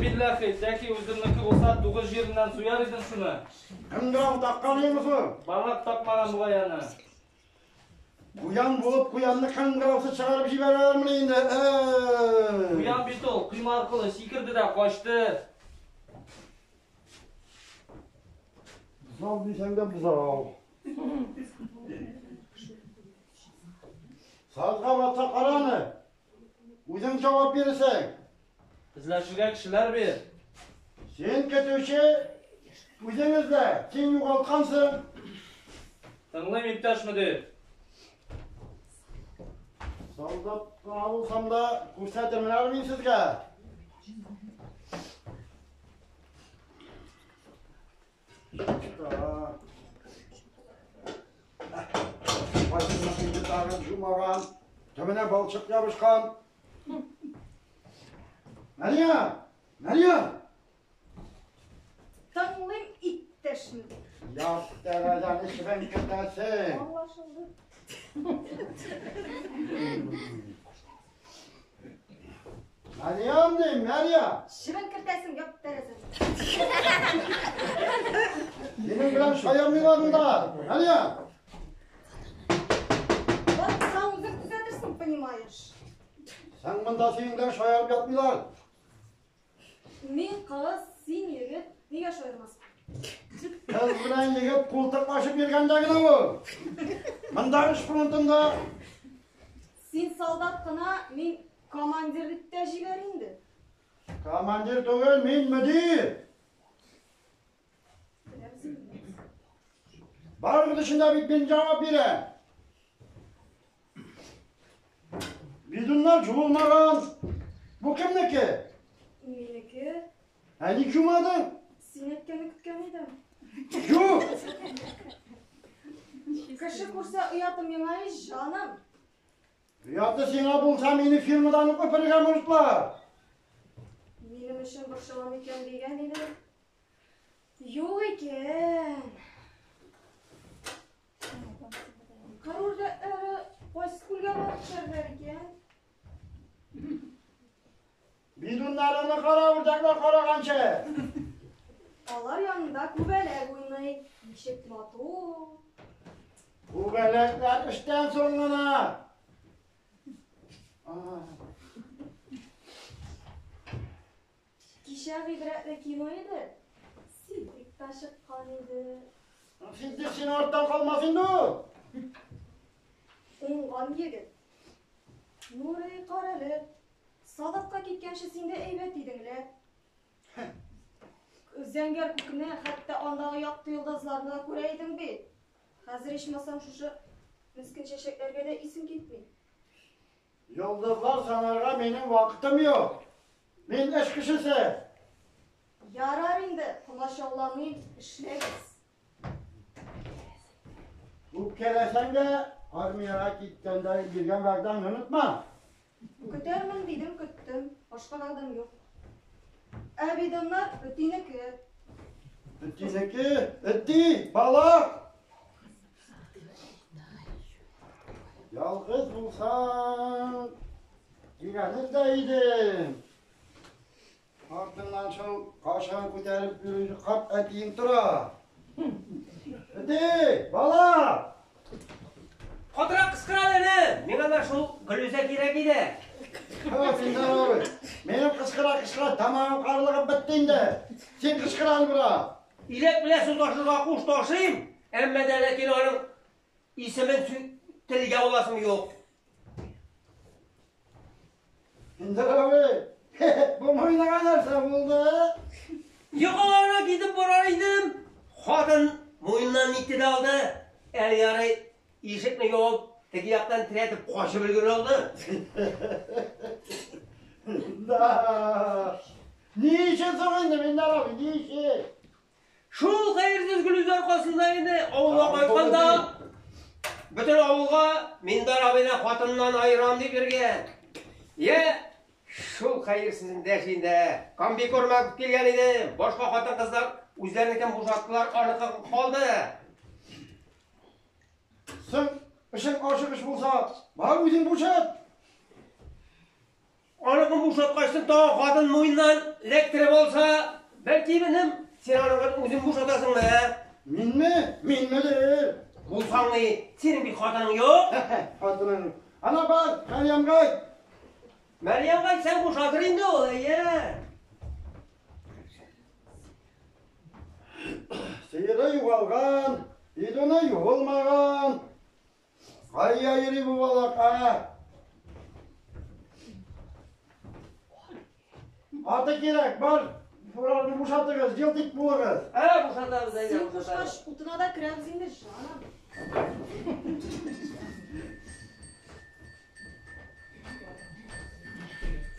билләхи, Зәки үземнеке булса, тугыз җиреннән суяр идем шуны. Кыңгырау таккан идеме соң? Бармак такмаган бугай аны. Куян булып куянны кыңгыраусыз чыгарып җибәрәләрмени инде? Әй! Куян бит ул, койма аркылы сикерде дә качты. Бозау дисәң дә бозау. Сазга батса кара аны. Үзең җавап бирерсең. Эзләшергә кешеләр бир. Син көтүче, үзең эзлә. Син югалткансың. Тыңлыйм, иптәш мөдир. Солдат кына булсам да, күрсәтермен әле мин сезгә. Кайсының инде тагын жумаган, төбенә балчык ябышкан. Мария! Мария! Тыңлыйм, иптәш мөдир. Яп тәрәзәне чебен кертәсең. Аңлашылды. Мәрьям дим, Мәрьям. Чебен кертәсең, яп тәрәзәне. Синең белән шаярмыйлар монда. Мәрьям. Батсаң үзең төзәтерсең, понимаешь. Сән монда синең белән шаярып ятмыйлар. Мин кыз, син егет, нигә шаярмаска? Кыз белән егет култыклашып йөргәндә генә ул. Монда эш фронтында. Син солдат кына, мин командир дип тә җибәр инде. Командир түгел, мин мөдир. Беләбез инде. Барыгыз өчен дә бит мин җавап бирәм. Бидоннар жуылмаган. Бу кемнеке? Минеке. Ә ник жумадың? Син әйткәнне көткән идем. Юк. Кеше күрсә оятым миңа ич, җаным. Ояты сиңа булса, мине фирмадан ук үперергә мортлар. Минем өчен борчылам икән дигән идем. Юк икән. Кыр үрдәкләре кайсы күлгә барып төшәрләр икән? Бидоннарыңны кара, үрдәкләр караганчы. Алар янында күбәләк уйный. Ничек матур. Күбәләкләр эштән соң гына. Кичә гыйбрәтле кино иде. Сиддик та чыккан иде. Сиддик син арттан калмас инде ул. Уңган егет. Нурый, карале. Солдатка киткәнче син дә әйбәт идең лә. Зәңгәр күкне, хәтта андагы якты йолдызларны да күрә идең бит. Хәзер ичмасам шушы мескен чәчәкләргә дә исең китми. Йолдызлар санарга минем вакытым юк. Мин эш кешесе. Ярар инде, комачауламыйм, эшләгез. Үпкәләсәң дә, армиягә киткәндә биргән вәгъдәңне онытма. Көтәрмен дидем, көттем. Башка вәгъдәм юк. Ә бидоннар өтинеке. Өтинеке, өти, балак. Ялгыз булсаң, дигәнен дә идем. Артыңнан шул кашыгын күтәреп йөрүче карт әтиең тора. Әти, бала! Катырак кычкыра әле, миңа да шул Гөлүзә кирәк иде. Ха, Финдар абый, минем кычкыра-кычкыра тамагым карлыгып бетте инде. Син кычкыра әле бераз. Иләк белән су ташырга куш ташыйм, әмма дә ләкин аның исемен телгә аласым юк. Финдар абый, бу муеныңа нәрсә булды? Йокыга китеп бара идем. Хатын муеннан нитте дә алды. Әле ярый ишекне ябып, теге яктан терәтеп качып өлгерә алды. Да. Ни өчен соң инде, Финдар абый, ни өчен? Шул хәерсез Гөлүзә аркасында инде авылга кайтканда бөтен авылга Миндар абыйны хатыннан аерам дип йөргән. Йә, шул хәерсезен дәш инде. Комбикорм алып килгән идем. Башка хатын-кызлар үзләренекен бушаттылар, аныкы калды. Соң, эшең ашыгыч булса, бар үзең бушат. Аныкын бушаткачтын тагын хатын муеннан эләктереп алса, бәлки минем син аныкын үзең бушатасыңмы, ә? Минме? Минме ди? Булсаң ни, синең бит хатының юк. Хатының. Ана бар, Мәрьямгә әйт. Мәрьямгә әйтсәң бушатыр инде ул, әйе. Сыеры югалган, бидоны юылмаган. Кая йөри бу балака? Аты кирәк, бар, фурарны бушатыгыз, җылтик булыгыз. Ә, бушатабыз, әйдә, Син бушатабыз. кушкач, утына да керәбез инде, жаным.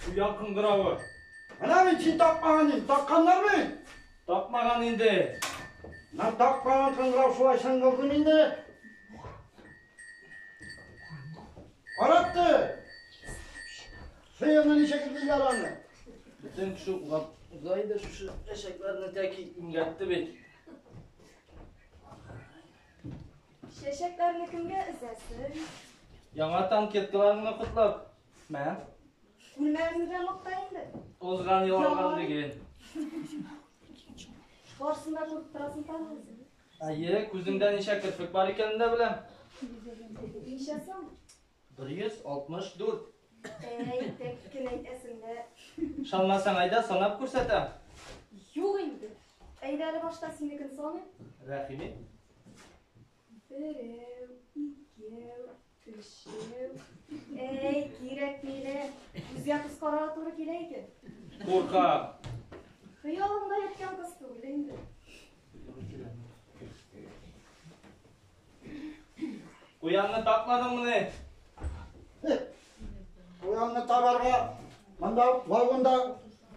Куян кыңгыравы. Менә бит син такмаган инде, такканнар бит. Такмаган инде. Менә такмаган кыңгырау шулай шыңгылдым инде. Каратты. Сыерны ничек эзлиләр аны? Бөтен кеше улап уза иде шушы чәчәкләрне тәки имгәтте бит. Чәчәкләрне кемгә өзәсең? Яңа танкеткаларыңны котлап. Мә. Күлмәгеңне дә макта инде. Узган ел алган диген. Барысын да күреп торасың тагы үзең. Әйе, күзеңдә ничә керфек бар икәнен дә беләм. Ничә соң? 164. Әй, тәк кенә әйтәсең дә. Ышанмасаң, әйдә санап күрсәтәм. Юк инде. Әйдә әле башта синекен саныйм. Рәхим ит. Берәү, икәү, өчәү. Әй, кирәкми лә. Күзгә күз карарга туры килә икән. Куркак. Хыялыңда яткан кыз түгел инде. Куянны тапмадыңмыни? Куянны табарга монда вагонда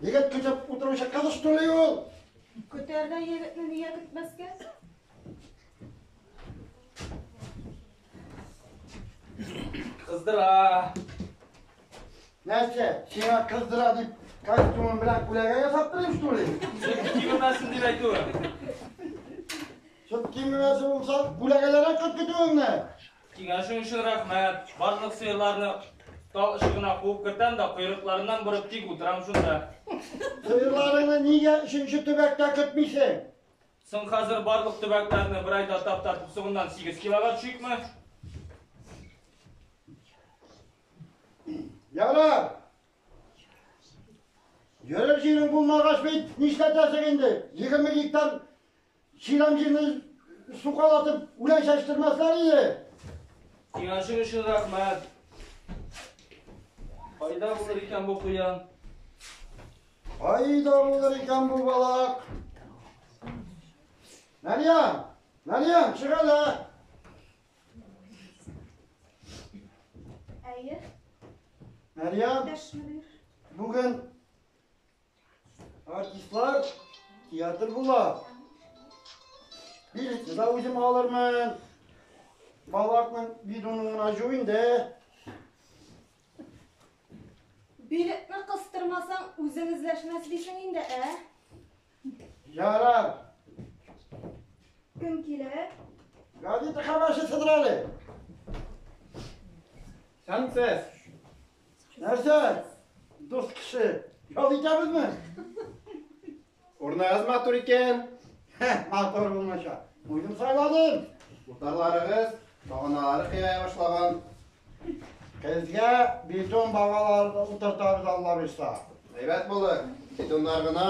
егет көтеп утыручы кыз түли ул. Көтәргә егетне нигә көтмәскә? Кыздыра. Нәрсә, сиңа кыздыра дип костюмың белән күләгә ясап торыйм, что ли? Сөт кимемәсен дип әйтүем. Сөт кимемәсе булса, күләгәләргә көт көтүеңне. Киңәшең өчен рәхмәт. Барлык сыерларны тал ышыгына куып кертәм дә, койрыкларыннан борып тик утырам шунда. Сыерларыңны нигә өченче төбәктә көтмисең? Соң хәзер барлык төбәкләрне бер айда таптатып, соңыннан 8 килога төшикме? Ярар. Йөрер җирең булмагач бит, нишләтәсең инде? 20 гектар чирәм җирне сукалатып, үлән чәчтермәсләр иде. Киңәшең өчен рәхмәт. Кайда булыр икән бу куян? Кайда булыр икән бу балак? Мәрьям, Мәрьям, чык әле. Әйе, Мәрьям, иптәш мөдир. бүген артистлар театр була. Билетны да үзем алырмын. Балакның бидонын гына жу инде. Билетны кыстырмасаң, үзең эзләшмәс дисең инде, ә? Ярар. Кем килә? Газета хәбәрчеседер әле. Сәнсез. Нәрсә? Дус кеше. Ял итәбезме? Урыныгыз матур икән. Матур булмаша. Үзем сайладым. Утарларыгыз баганалары кыяя башлаган. Көзгә бетон багаларды утыртабыз Алла бирса. Әйбәт булыр. Бетоннар гына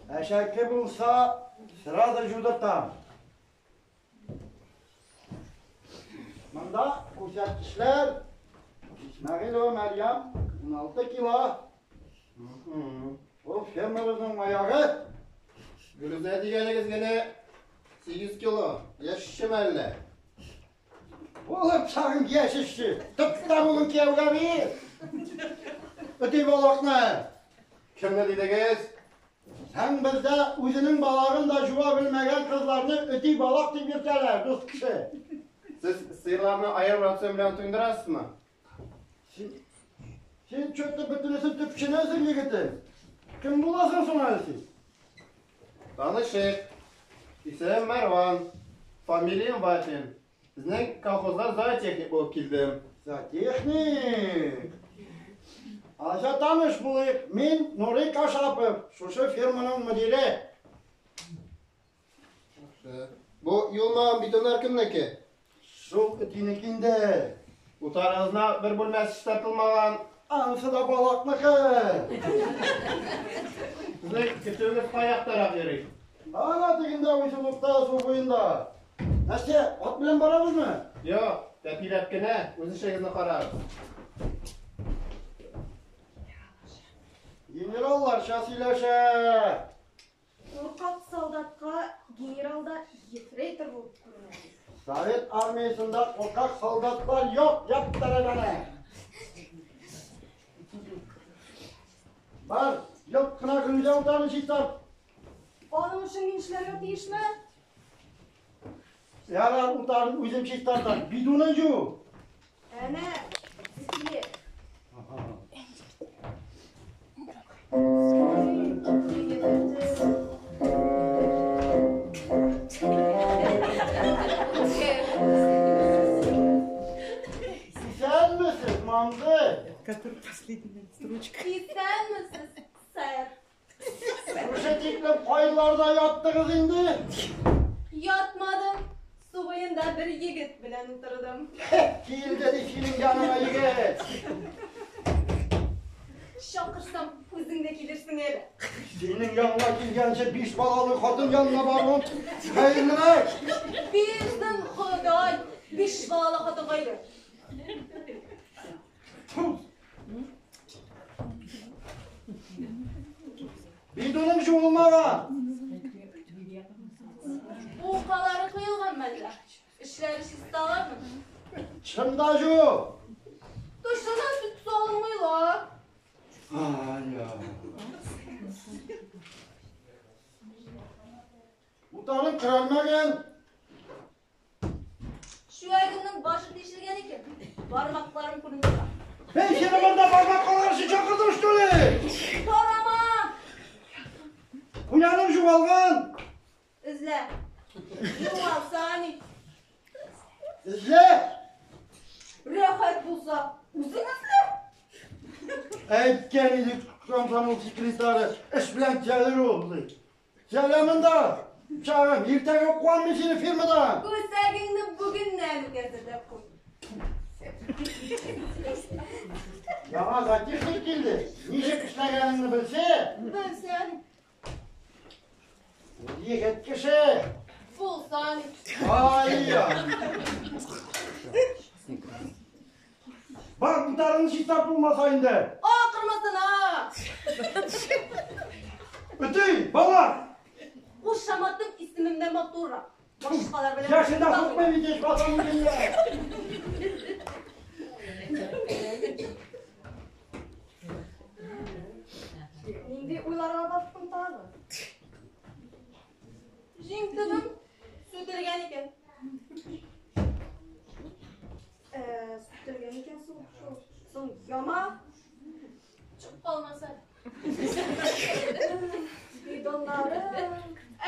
Әшәке булса, сразу жудыртам. Монда күрсәткечләр Исмәгыйлова Мәрьям 16 кило. Ул фермабызның аягы. Гөлүзә дигәнегез генә 8 кило. Яшь эшчеме әллә? Булып сагын яшь эшче. Тот та бүген кияүгә бир. Өти балакны. Кемне дидегез? Һәм бездә үзенең балагын да жуа белмәгән кызларны өти балак дип йөртәләр, дус кеше. Сез сыерларны аерым рацион белән туендырасызмы? Син чөтте бөтенесен төпченәсең, егетем. Кем буласың соң әле син? Танышыйк. Исемем Мәрван. Фамилиям Вафин. Безнең колхозга зоотехник булып килдем. Зоотехник. Алайса таныш булыйк. Мин Нурый Кашапов, шушы фирманың мөдире. Яхшы. Бу юылмаган бидоннар кемнеке? Шул этинеке инде. Утарыгызның бер бүлмәсе чистартылмаган. Анысы да балакныкы. Сезнең көтүегез кай яктарак йөри? Ана тегендә уйсулыкта, су буенда. Нәрсә, ат белән барабызмы? Юк, тәпиләп кенә үз эшегезне карагыз. Генералларча сөйләшә. Куркак солдатка генерал да ефрейтор булып күренә. Совет армиясендә куркак солдатлар юк, яптыры. Бар, йолт кына Гөлүзә утарын чистарт. Аның өчен мин эшләргә тиешме? Ярар, утарын үзем чистартам. Бидонын җу. Әнә, килә. Исәнмесез, мамзы? Который последняя строчка. Исәнмесез, сэр. Шушы тиклем кайларда яттыгыз инде? Ятмадым. Су буенда бер егет белән утырдым. Килде ди синең яныңа егет. Чакырсам, үзең дә килерсең әле. Синең яныңа килгәнче биш балалы хатын янына бару хәерлерәк. Бирсен Ходай, биш балалы хатын кайда? Бидоның жуылмаган. Укалары коелган мәллә? Эшләре чисталармы? Чында жу. Тышына сөт салынмыйлар. Ай, Утарың керәлмәгән. Чүәгемнең башы тишелгән икән. Бармакларым күренеп тора. Мин сине монда бармак калыр өчен чакырдым, что ли? Карама! Куяның югалган. Эзлә. Югалса ни? Эзлә. Рәхәт булса, үзең эзлә. Әйткән иде комсомол секретаре, эш белән килер ул, ди. Килә монда. Чагым, иртәгә куам мин сине фирмадан. Күсәгеңне бүгеннән үк әзерләп куй. Яңа зоотехник килде. Ничек эшләгәнеңне белсә, Белсә ни? ул егет кеше. Булса ни? Ай! Бар, утарыңны чистарт булмаса инде. Акырмасына! Өтей, бала! Кушаматым исемемнән матуррак. Башкалар белән Яшендә сукмый бит ич ватан дөнья. Нинди уйларга баттың тагы? Җиң төбем сүтелгән икән. Сүтелгән икән соң, шул. Соң яма. Чыгып калмаса. Бидоннары.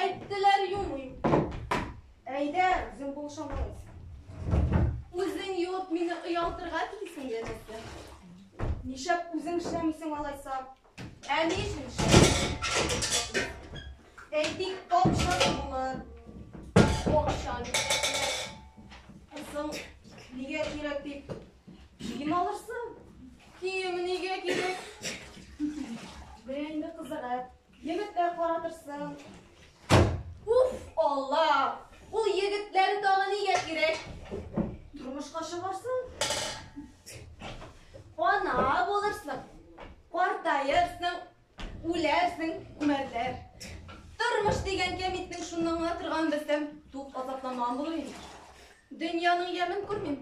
Әйттеләр юмыйм. Әйдә, үзең булышам алайса. Үзең юып мине оялтырга телисең янәсе. Нишләп үзең эшләмисең алайса? Ә ни өчен эшләмисең? Әйтик, акча булыр. Акча нигә кирәк? Соң нигә кирәк дип кием алырсың? Кием нигә кирәк? Менә инде кызыгып, егетләр каратырсың. Уф, Алла! Ул егетләр тагы нигә кирәк? Тормышка чыгарсың. Ана булырсың. Картаерсың, үләрсең, күмәрләр. Тормыш дигән кәмитнең шуннан гына торганын белсәм, тук азапламаган булыр идем. Дөньяның ямен күрмим.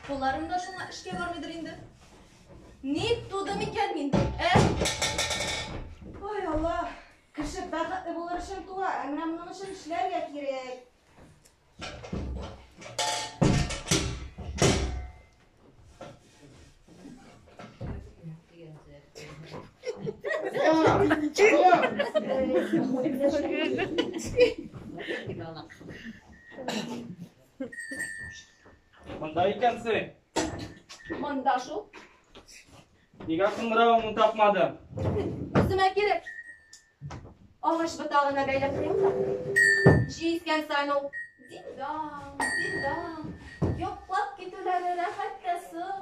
Кулларым да шуңа эшкә бармыйдыр инде. Ник тудым икән мин? Ә? Ой, Алла! Кеше бәхетле булыр өчен туа, ә менә моның өчен эшләргә кирәк. Монда шул. Нигә кыңгыравыңны тапмадым? Үземә кирәк. Агач ботагына бәйләп куям да. Җил искән саен ул диндан, диндан. Йоклап китүләре рәхәт тә соң.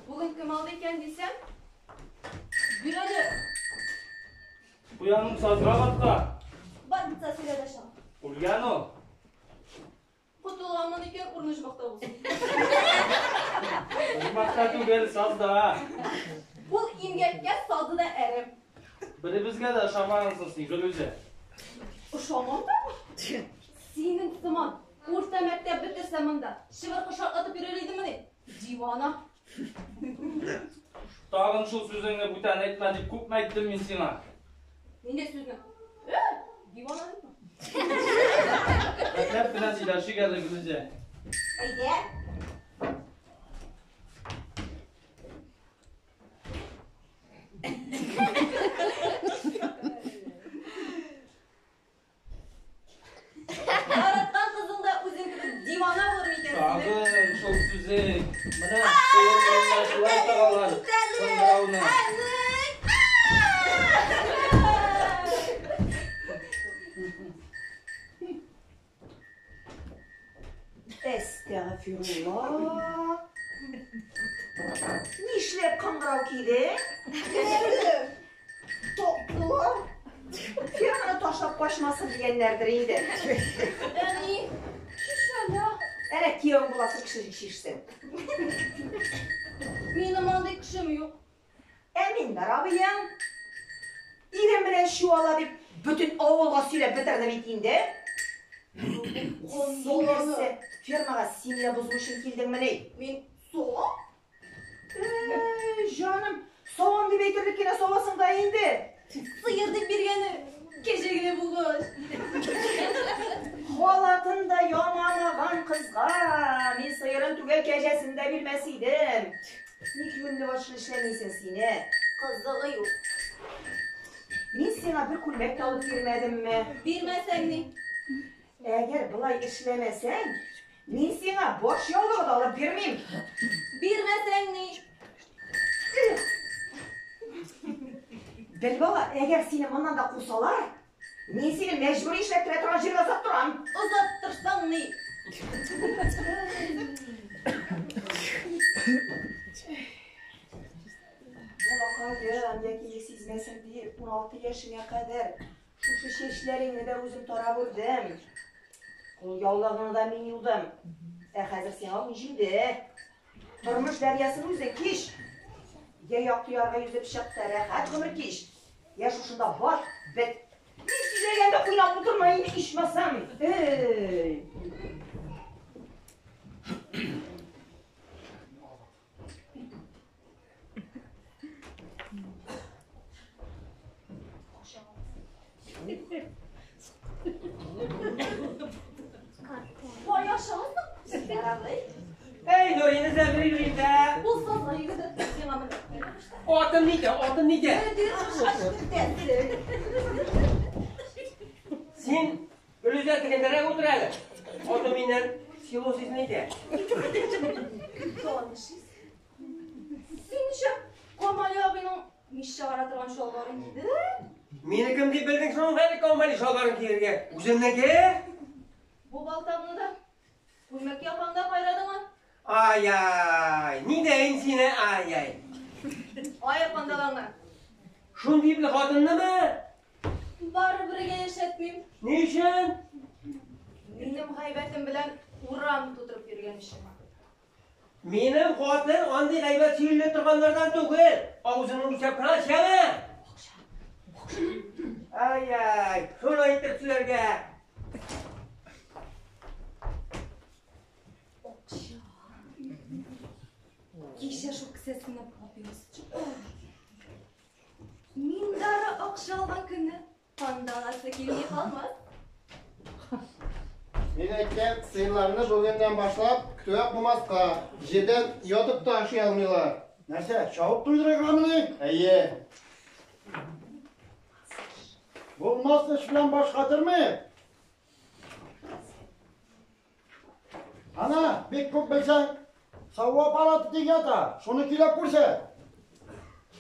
Бүген кем алды икән дисәм, бир әле. Куяның сазга баткан. Больница сөйләде шул. Үлгән ул. Котылганмын икән, урыны оҗмахта булсын. Оҗмахта түгел, сазда. Ул имгәккә сазы да әрәм. Беребезгә дә ошамагансың син, Гөлүзә. Ошамам да. Синең сыман урта мәктәп бетерсә монда, чыбыркы шартлатып йөрер идеммени? Дивана. Тагын шул сүзеңне бүтән әйтмә дип күпме әйттем мин сиңа. Нинди сүзне? Э, дивана дипме? Рәтләп кенә сөйләшик әле, Гөлүзә. Әйдә. Яраткан кызың да үзең кебек дивана булыр микән синең? Тагын шул сүзең. Менә сыер муенына шулай тагалар кыңгырауны. Әстәгъфирулла. Нишләп кыңгырау кидең? Топтылар. Ферманы ташлап качмасын дигәннәрдер инде. Әни, шешәлә. Әнә кияү буласы кеше чишсен. Минем андый кешем юк. Ә Миндар абыең ирем белән чуала дип бөтен авылга сөйләп бетерде бит инде. Син нәрсә, фермага семья бозу өчен килдеңмени? Мин савам. Әй, җаным, савам дип әйтерлек кенә савасың да инде. Сыер дип биргәне кәҗә генә булгач. Халатын да ямамаган кызга мин сыерын түгел кәҗәсен дә бирмәс идем. Ник юньле башлы эшләмисең сине? Кызыгы юк. Мин сиңа бер күлмәк тә алып бирмәдемме? Бирмәсәң ни? Әгәр болай эшләмәсәң, мин сиңа баш яулыгы да алып бирмим. Бирмәсәң ни? Бел бала, әгәр сине моннан да кусалар, мин сине мәҗбүри эшләттерә торган җиргә озаттырам. Озаттырсаң ни? Балакаем, яки сизмәсең дип, 16 яшеңә кадәр шушы чәчләреңне дә үзем тарап үрдем. Кул яулыгыңны да мин юдым. Ә хәзер сиңа 17. Тормыш дәрьясын үзең кич. Я якты ярга йөзеп чык та рәхәт гомер кич. Я шушында бат, бет. Мин сөйләгәндә уйнап утырма инде ичмасам. Эй! Кая ашыгасың? Ярамый. Эй, Нурины зәбри йөрим дә. Ул сазга йөгерде. Сиңа менә. Атым нидә, атым нидә? Син Гөлүзә тегендәрәк утыр әле. Атым миннән силос исен әйтә. Таныш ис. Син ничә Камали абыйның мич чыгара торган чалбарын кидең? Мине кем дип белдең соң әле Камали чалбарын киергә? Үземнеке? Бу балтаңны да күлмәк япаңда кайрадыңмы? Ай-ай, ни дәйин сине, ай-ай. Ай пандалаңны. Шундый ипле хатыннымы? Бары бергә яшәтмим. Ни өчен? Минем гайбәтем белән урам тутырып йөргән өчен. Минем хатын андый гайбәт сөйли торганнардан түгел. Авызыңны үлчәп кенә ачамы? Ай-ай, шуны әйтеп сөйләргә. Акча. Кичә шул кесәсеннән папирос чыкты. Миндары акча алган көнне кандаласы килми калмас. Мин әйткән, сыерларны бүгеннән башлап көтүгә кумаска. Җирдән ятып та ашый алмыйлар. Нәрсә, чабып туйдырыргамыни? Әйе. Булмас эш белән баш катырмыйк. Ана, бик күп белсәң, Саву аппараты тик ята, шуны көйләп күрсәт.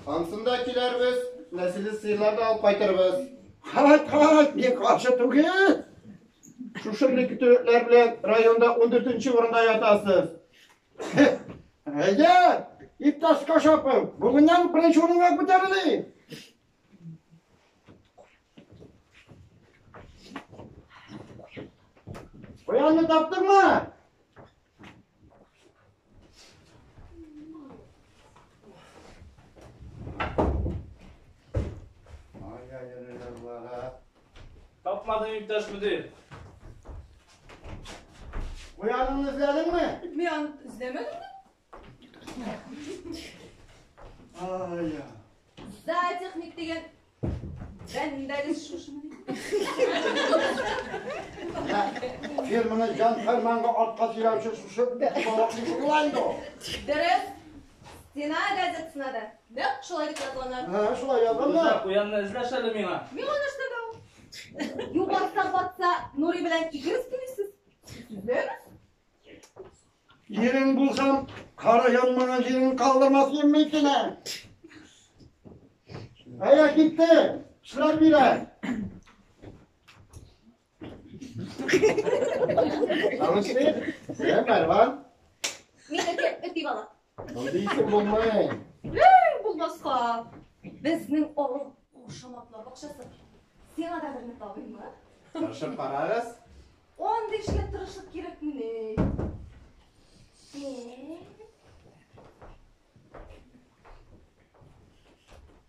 Ансын да көйләрбез, нәселле сыерлар да алып кайтырбыз. Кайт, кайт, мин каршы түгел. Шушындый көтүлекләр белән районда 14 нче урында ятасыз. Әйдә, иптәш Кашапов, бүгеннән беренче урынга күтәрелик. Куянны таптыңмы? Тапмадым, иптәш мөдир. Куяныңны эзләдеңме? Мин аны эзләмәдем дә. Ай. Зоотехник дигән бәндәгез шушымыни? Ферманы җан фәрманга артка сөйрәүче шушы балакны шулай инде ул. Дөрес. Стена газетасына да нәкъ шулай дип язганнар. Һә, шулай язганнар. Гөлүзә, куянны эзләш әле миңа. Миңа нәрсәгә ул? Югалса батса, Нури белән икегез түлисез. Сүзләгез. Ирең булсам, кара янмаган җирен калдырмас идем мин сине. Әйә китте, эшләр бирә. Танышыйк. Сәлам, Мәрван. Минеке әти бала. Мондый исем булмый. Булмаска. Безнең авыл кушаматлар бакчасы. Сиңа да берне табыйммы? Тырышып карагыз. Андый эшкә тырышлык кирәкмени?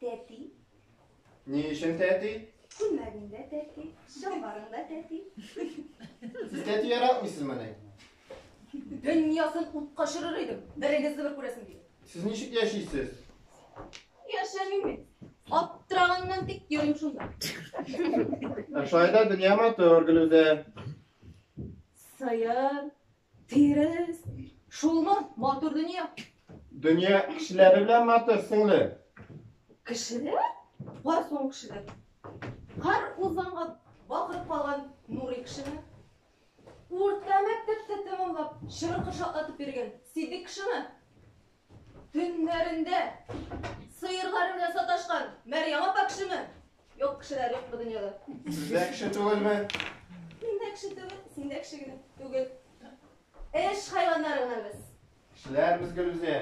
Тәти. Ни өчен тәти? Күлмәгеңдә тәти, чалбарыңда тәти. Сез тәти яратмыйсызмыни? Дөньясын утка очырыр идем, берегезне бер күрәсем килә. Сез ничек яшисез? Яшәмим мин. Аптыраганнан тик йөрим шунда. Ә шулай да дөнья матур, Гөлүзә. Сыер, тирес, шулмы матур дөнья? Дөнья кешеләре белән матур, сеңле. Кешеләр? Бар соң кешеләр. Һәр узганга бакырып калган Нурый кешеме? Урта мәктәптә тәмамлап, чыбыркы шартлатып йөргән Сиддик кешеме? Төннәрендә сыерлары белән саташкан Мәрьям апа кешеме? Юк кешеләр юк бу дөньяда. Сез дә кеше түгелме? Мин дә кеше түгел, син дә кеше генә түгел. Эш хайваннары гына без. Кешеләр без, Гөлүзә.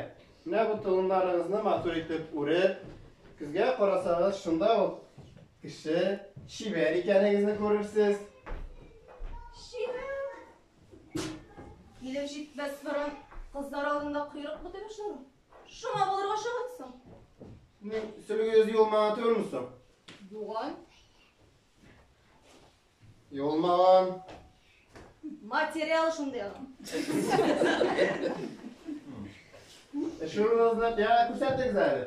Менә бу толымнарыгызны матур итеп үреп, көзгә карасагыз, шунда ук кеше чибәр икәнегезне күрерсез. Чибәр. Килеп җитмәс борын кызлар алдында койрык бутый башладың. Шома булырга ашыгасың. Сезнең сөлгегез юылмаган түгелме соң? Юган. Юылмаган. Материал шундый аның. Эш урыныгызны миңа күрсәтегез әле.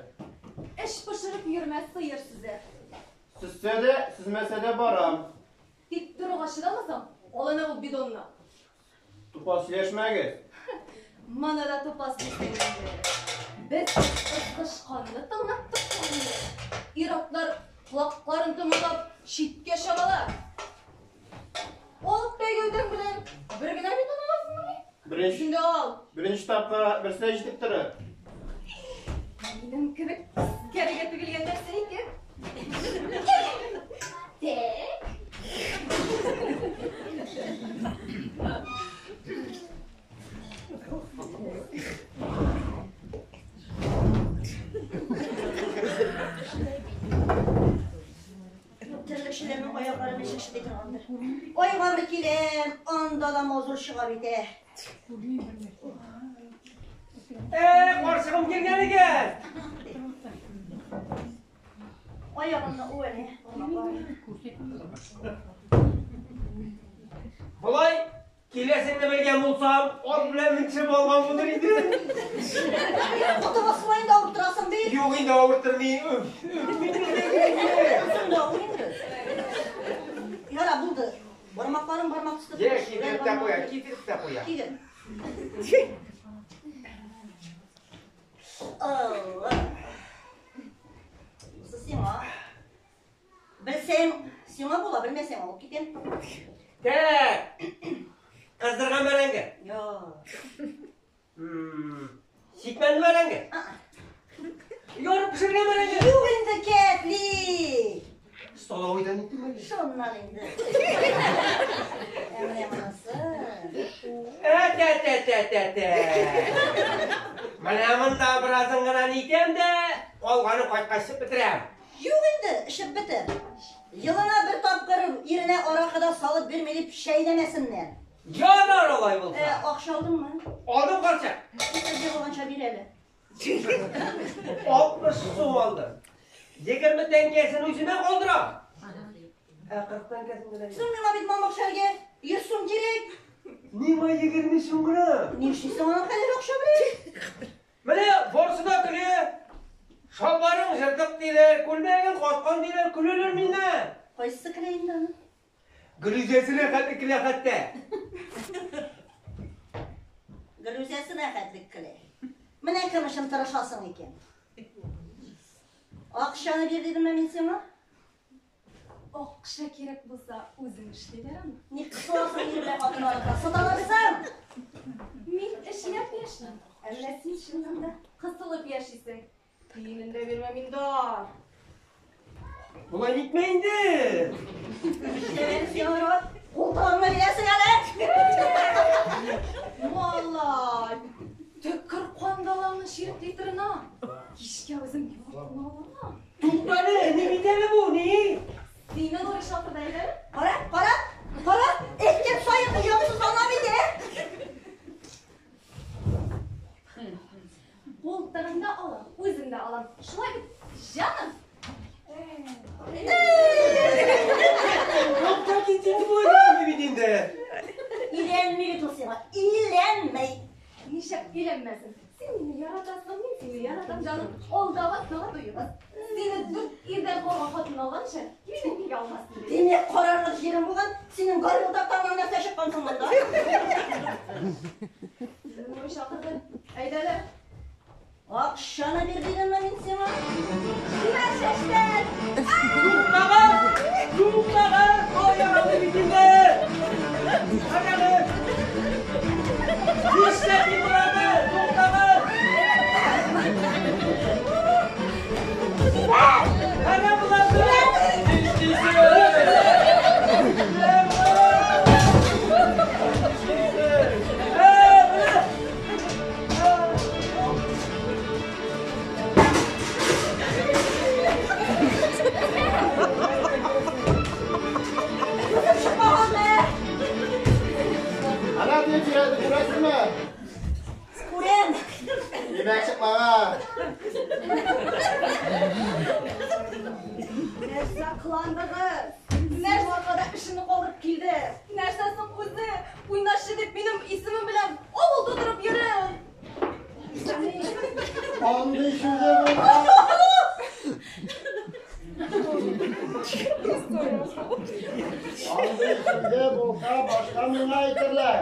Эш пошырып йөрмә, сыер сүзе. Сөзсә дә, сөзмәсә дә барам. Тик торуга чыдамасаң, ал әнә ул бидонны. Тупас сөйләшмәгез. Моны да тупас дисең инде. Без ызгышканны тыңлап торсаң инде. Ир-атлар колакларын томалап читкә чабалар. Ул тәгәүдәң белән бер генә бидон аласыңмыни? Беренче, Үзең дә ал. беренче тапкыр берсе җитеп торыр. Минем кебек тискәрегә тегелгән нәрсә икән. Так. Терлекчеләрнең аяклары ничек чыдый торгандыр. Айгамы киләм, анда да мазур чыга бит, ә. Э, карчыгым килгән икән. Аягымны у әле, бармаклар. Болай киләсеңне белгән булсам, ат белән менчеп алган булыр идем. Коты басма инде авырттырасың бит. Юк инде авырттырмый. Соң да авыр инде. Яра, булды. Бармакларың бармак төсле. Йә, китереп тә куя, китереп тә куя. Кигер. Алла. Бусы сиңа. Белсәң, сиңа була, белмәсәң, алып китәм. Тәк. Кыздырган бәрәңге. Юк. Китмәле бәрәңге. Ярып пешергән бәрәңге. Юк инде, кәтли. Столовыйдан иттем әле. Шуннан инде. Ә менә монысы. Ә-тә-тә-тә-тә-тә. Менә монда беразын гына нитәм дә, калганын кайткач эчеп бетерәм. Юк инде, эчеп бетер. Елына бер тапкыр иренә аракы да салып бирми дип шәйләмәсеннәр. Ярар алай булса. Ә, акча алдыңмы? Алдым, карчык. Исәпкә булганча бир әле. 60 сум алдым. 20 тәңкәсен үземә калдырам. Ә 40 тәңкәсен генә. Соң миңа бит мамык шәлгә 100 сум кирәк. Ниңа 20 сум гына? Нишлисең аның кадәр акча белән? Менә барсы да көлә. Шалбарың җыртык диләр, күлмәгең каткан диләр, көләләр миннән. Кайсысы көлә инде аны? Гөлүзәсенә хәтле көлә хәтта. Гөлүзәсенә хәтле көлә. Менә кем өчен тырышасың икән. Акчаны бир дидемме мин сиңа? Акча кирәк булса, үзең эшлиләр аны. Ник кысыласың ир белән хатын арасында? Сыталырсың! Мин эшләп яшим. Ә менә син чыннан да кысылып яшисең. Тиенен дә бирмәм инде. Болай нитмә инде. Эшләмәне сиңа рот. Култыгыңны бирәсең әле. Малай, төкер кандалаңны чирек литрына. Кичкә үзем яртыны алам. Туктале, ни бит әле бу, ни? Сине Нурый чакырды әйдә. Кара, кара, кара, әйткән саен оямсыз ана бит, ә? Култыгыңны да алам, үзем дә алам. Шулай бит, җаным. Тукта кит инде болай димә бит инде. Өйләнми бит ул сиңа, өйләнми. Нишләп өйләнмәсен? Син мине яратасың, мин сине яратам, җаным. Алдагы сага туебыз. Сине дүрт ирдән калган хатын алганчы, мине нигә алмасын дип. Димәк, карарлык җирең булган, синең гарылдактан нәрсә чыккан соң монда? Нурый чакырды. Әйдә әле. Акчаны бир дидемме мин сиңа? Чибәр чәчләр! Туктагыз! Туктагыз! Ай, яралы бит инде! Карагыз! Нишләп боларны? Туктагыз! Кара боларны! Күзем чыкмаган бе? Ана дип күрәсеңме? Күрәм. Димәк чыкмаган. Нәрсә кыландыгыз? Нәрсә аркада эшемне калдырып килде? Нәрсә соң үзе? Уйнашчы дип минем исемем белән авыл тутырып йөри. Андый сүзе булса, андый сүзе булса, башта миңа әйтерләр.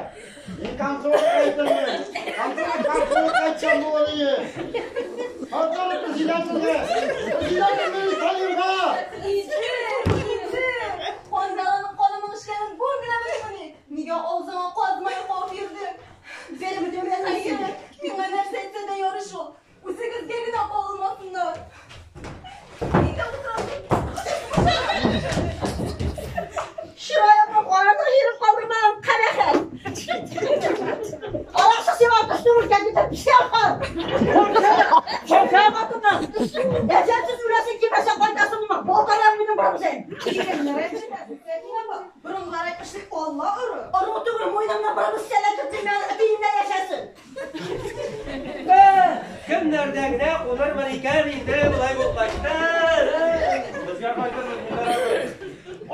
Мин конторга әйтермен. Конторга конторга әйтсәм булыр иде. Контора председательгә, председатель Салимга. Иде, иде. Кандаланың канының эчкәнен бүген генә белдемени? Нигә авызыңа казмай кабып йөрдең? Бәреп үтәмән Хәер, миңа нәрсә әйтсә дә ярый шул. Үзегезгә генә кагылмасыннар. Нигә утырасың? Чыраеңны карарлык җирен калдырмаган кабахәт. Алаксы сиңа төшне үлгән дип пешә кал. Шәфә хатыннан. Әҗәлсез үләсең килмәсә кайтасыңмы? Балталар минем барып син. Борынгылар әйтмешли, Алла ыры. Ыру түгел, муеныңнан барып сәләтеп тиеннән яшәсен. Кемнәрдә генә кунырмын икән инде болай булгач. Безгә кайтырбыз, Миндар абый.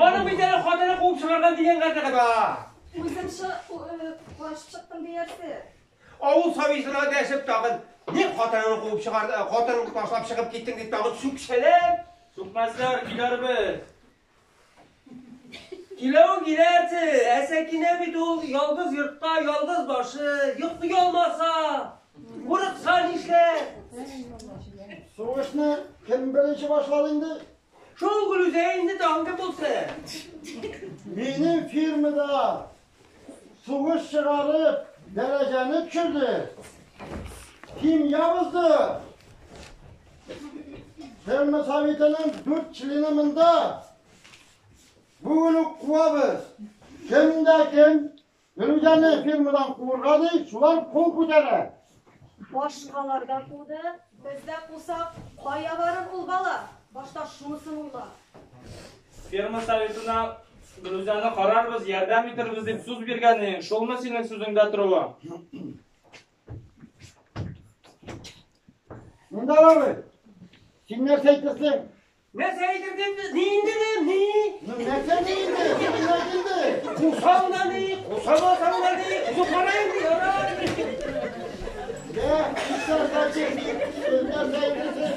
Аның бит әле хатыны куып чыгарган дигән гәрдә бар. Үзем качып чыктым диярсе. Авыл сабыйсына дәшеп тагын, ник хатыныңны куып чыгарды, хатыныңны ташлап чыгып киттең дип тагын сүксәләр. Сүкмәсләр, киләрбез. Киләвен киләрсе, ә Сәкинә бит ул ялгыз йортта, ялгыз башы, йоклый алмаса, курыкса нишләр? Сугышны кем беренче башлады инде? Шул Гөлүзә инде тагын кем булсын? Минем фирмада сугыш чыгарып, дәрәҗәне төшерде. Семья бозды. Ферма советының дүрт члены монда. Бүген үк куабыз. Кем дә кем Гөлүзәне фермадан куырга ди, шулар кул күтәрә. Башкалар да куды, без дә кусак, кая барыр ул бала? Башта шунысын уйла. Ферма советына Гөлүзәне карарбыз, ярдәм итербез дип сүз биргән идең. Шулмы синең сүзеңдә торуы? Миндар абый, син нәрсә әйтерсең? Нәрсә әйтер дип, ни инде дим, ни? Ну, нәрсә ни инде? Син әйт инде. Кусаң да ни, кусамасаң да ни, үзең кара инде, ярар. Дә, нәрсә әйтерсең? Нәрсә әйтерсең?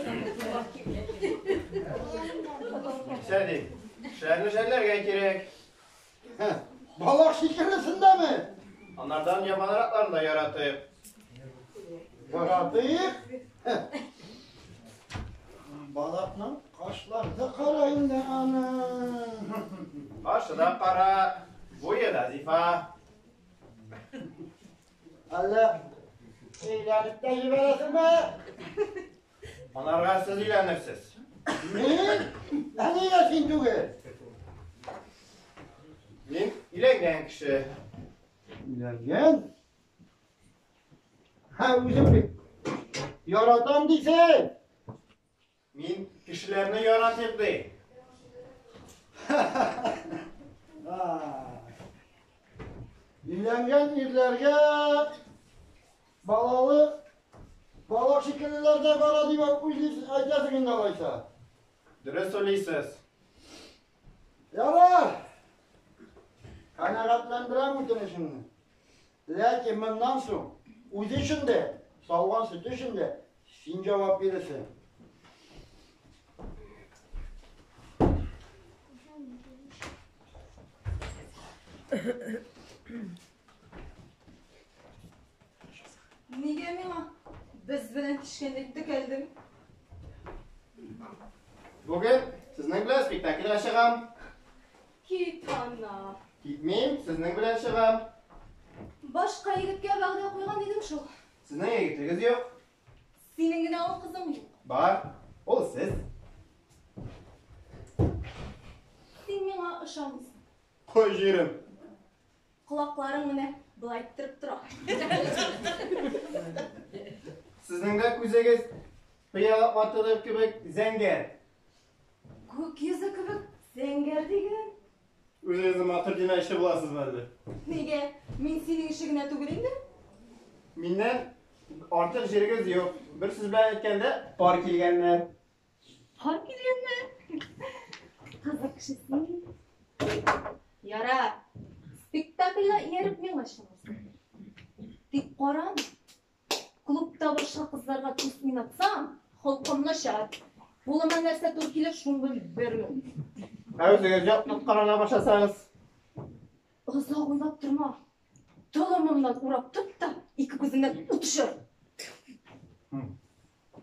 Нәрсә дим? Кешеләрне жәлләргә кирәк. Балак шикеллесендәме? Анардан яманракларын да яратыйк. Яратыйк. Балакның кашлары да кара инде аның. Башы да кара, буе да зифа. Әллә өйләнеп тә җибәрәсеңме? Анарга сез өйләнерсез. Мин? Ә нигә син түгел? Мин өйләнгән кеше. Өйләнгән? Һә, үзең бит. Яратам дисең. Мин кешеләрне яратыйк ди. Өйләнгән ирләргә балалы бала шикеллеләр дә бара дип уйлыйсың, әйтәсең инде алайса. Дөрес уйлыйсыз. Ярар. Канәгатьләндерәм үтенечеңне. Ләкин моннан соң үзе өчен дә, сауган сөте өчен дә син җавап бирәсең. Нигә миңа без белән төшкәндәй текәлдең? Бүген сезнең белән спектакльгә чыгам. Кит ана. Китмим, сезнең белән чыгам. Башка егеткә вәгъдә куйган идем шул. Сезнең егетегез юк. Синең генә ул кызың юк. Бар. Ул сез. Син миңа ышанмыйсың. Кой җирем. Колакларың менә болай иттереп тора. Сезнең дә күзегез пыяла ватылыр кебек зәңгәр. Күк йөзе кебек зәңгәр диген. Үзегезне матур димәкче буласызмы әллә? Нигә? Мин синең ише генә түгел инде. Миннән артык җирегез юк. Бер сүз белән әйткәндә, пар килгәннәр. Пар килгәннәр. Кызык кеше син. Яра. Спектакльгә ияреп миңа чыгарсың. Тик кара, клубта башка кызларга күз уйнатсаң, холкым начар. Кулыма нәрсә туры килә, шуны бермен. Ә үзегез яктылык карана башласагыз? Озак уйлап торма. Толымымнан урап тот та, ике күзеңнән ут очыр.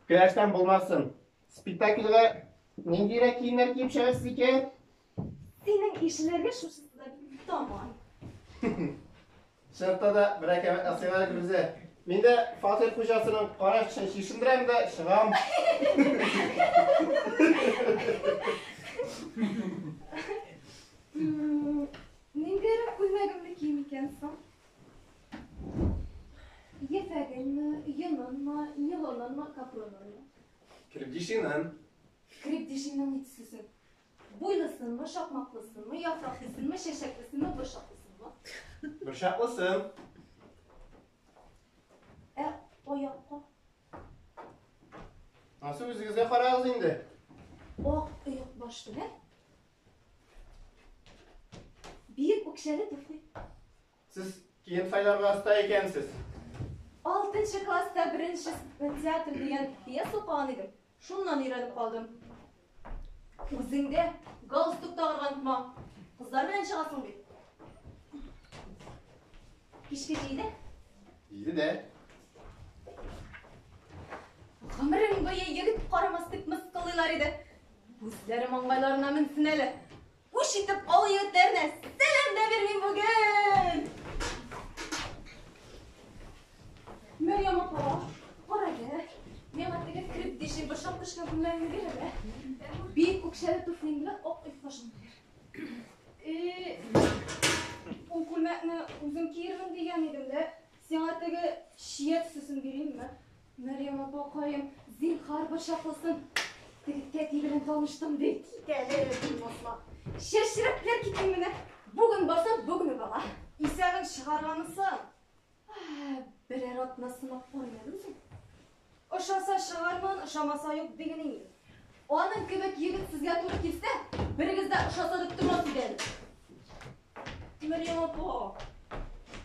Көрәштән булмасын. Спектакльгә ниндирәк киемнәр киеп чыгасыз икән? Синең ишеләргә шушысы да бик таман. Чынлыкта да бер әкәмәт ясыйлар Гөлүзә. Мин дә фатир хуҗасының кара көчен чишендерәм дә чыгам. Ниндирәк күлмәгемне киим икән соң? Ефәгенме, йонынмы, нейлонынмы, капронынмы? Крепдешинын. Крепдешинның ни төслесен? Буйлысынмы, шакмаклысынмы, яфраклысынмы, чәчәклесенме, борчаклысынмы? Борчаклысын. Ә аякка? Ансы үзегезгә карагыз инде. Ак оекбаш белән биек үкчәле туфли. Сез кием сайларга оста икәнсез. Алтынчы класста беренче театр дигән пьеса укыган идем. Шуннан өйрәнеп калдым. Үзең дә галстук тагырга онытма. Кызлар белән чыгасың бит. Кичке җиде. Җидедә. Гомерең буе егет карамас дип мыскыллыйлар иде. Үзләре маңгайларына менсен әле. Үч итеп авыл егетләренә сәлам дә бирмим бүген. Мәрьям апа, кара әле. Ошап төшкән күлмәгеңне бир әле. Биек үкчәле туфлиң белән ак оекбашыңны бир. Ул күлмәкне үзем киермен дигән идем дә, сиңа теге чия төслесен биримме? Мәрьям апакаем, зинһар борчаклысын. Теге тәти белән таныштым ди. Кит әле, булмасма. Чәчрәпләр киттең менә. Бүген барсам, бүген үк ала. Исәбең чыгарганысы. Берәр атна сынап карыйм әле үзем. Ошаса чыгармын, ошамаса юк диген инде. Аның кебек егет сезгә туры килсә, берегез дә ошаса дип тормас иде әле. Мәрьям апа,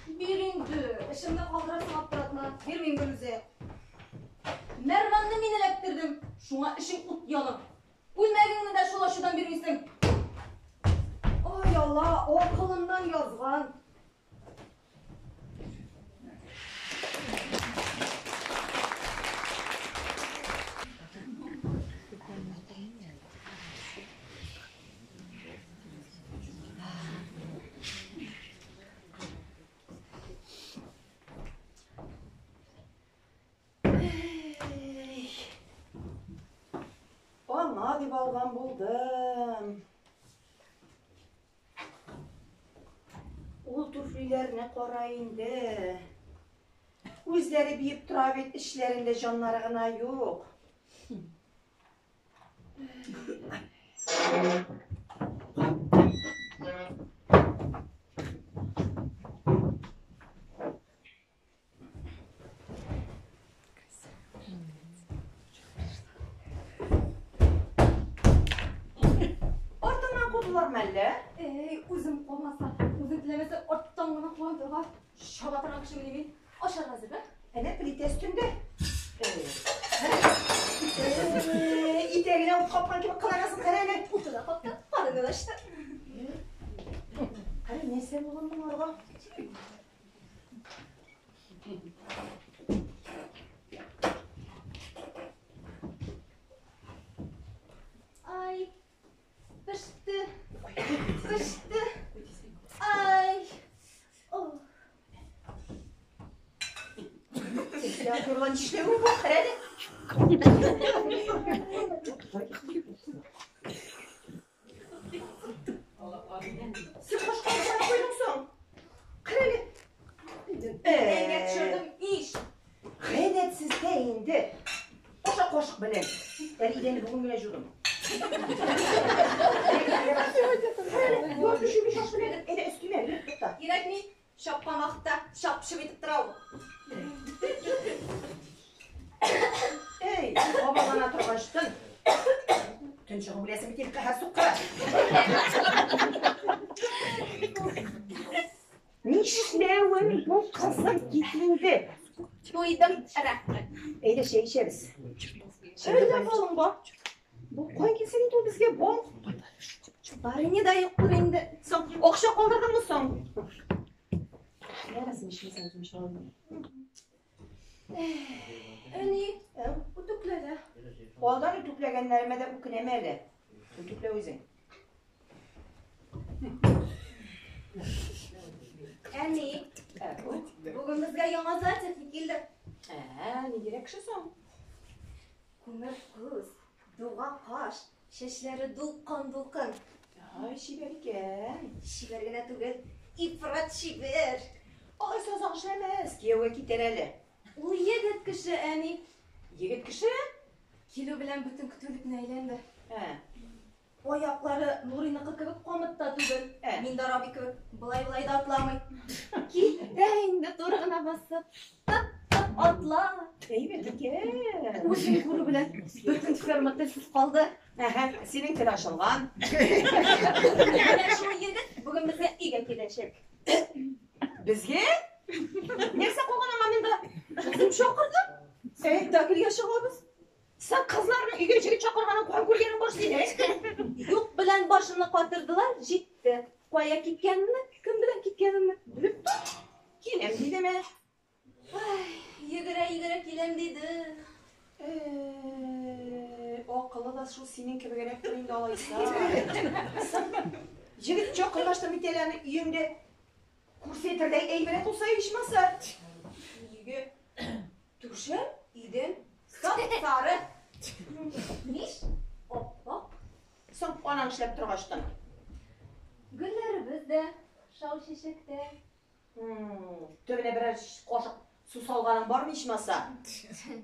бир инде. Эшемне калдырасың аптыратма. Бирмим Гөлүзә. Мәрванны мин эләктердем. Шуңа эшең ут яна. Күлмәгеңне дә шул ачудан бирмисең. Ай Алла, акылыннан язган. Аңа дип алган булдым. Ул туфлиләрне кара инде. Үзләре биеп тора бит, эчләрендә җаннары гына юк. Артыңнан кудылар мәллә? Эй, үзем кумаса, үзем теләмәсә, арттан гына куа торган, чаба торган кешемени мин. Ашарга әзерме? Әнә плитә өстендә. Итәгенә ут капкан кебек кыланасың, кара әле. Уты да капты, карыны да ачты. Кара, нәрсә булган моңарга? Ай, пеште, пеште. Ай, о. Театрдан нишләве бу, кара әле. Син кашка куйдың соң. Кара әле. Әйгә төшердем иш. Гадәтсездә инде. Аша кашык белән. Әле идәнне бүген генә жудым. Юк, төшеп иш белән. Әйдә өстемә, тукта. Кирәкми, чапкан вакытта чап-чып итеп тора ул. Эй, бабалана торгачтын. Төн чыгып үләсең бит инде, каһәр суккыры. Нишләвең бу, кызым, кит инде. Туйдым, рәхмәт. Әйдә чәй эчәбез. Әйдә балың бар. Бу кай килсен инде ул безгә бал? Барыны да юктыр инде. Соң, акча калдырдыңмы соң? Ярасың, эчмәсәң үзем эчә алмыйм. Әни, үтүклә дә. Алдан үтүкләгәннәремә дә үкенәм әле. Үтүклә үзең. Әни, бүген безгә яңа зоотехник килде. Ниндирәк кеше соң? Күмер күз, дуга каш, чәчләре дулкын-дулкын. Ай, чибәр икән. Чибәр генә түгел, ифрат чибәр. Алайса озак эшләмәс, кияүгә китәр әле. Ул егет кеше, әни. Егет кеше? Килү белән бөтен көтүлекне әйләнде. Аяклары Нуриныкы кебек камыт та түгел. Миндар абый кебек былай-былай да атламый. Китә инде туры гына басып, тып-тып атла. Әйбәт икән. Үзен күрү белән бөтен ферма телсез калды. Әһә, синең тел ачылган. Менә шул егет бүген безгә өйгә киләчәк. Безгә? Нәрсә куган аңа монда? Үзем чакырдым. Спектакльгә чыгабыз. Син кызларны өйгә җегет чакырганын каян күргәнең бар синең? Юк белән башымны катырдылар, җитте. Кая киткәнемне, кем белән киткәнемне белеп тор. Киләм дидеме? Ай, йөгерә-йөгерә киләм диде. Акылы да шул синең кебегрәктер инде алайса. Җегет чакыргач та бит әле аны өеңдә күрсәтердәй әйберәк булса ичмаса. Өйгә түшәм, идән сап-сары. Анаң эшләп торгачтан. Гөлләребез дә шау чәчәктә. Төбенә берәр кашык су салганың бармы ичмаса?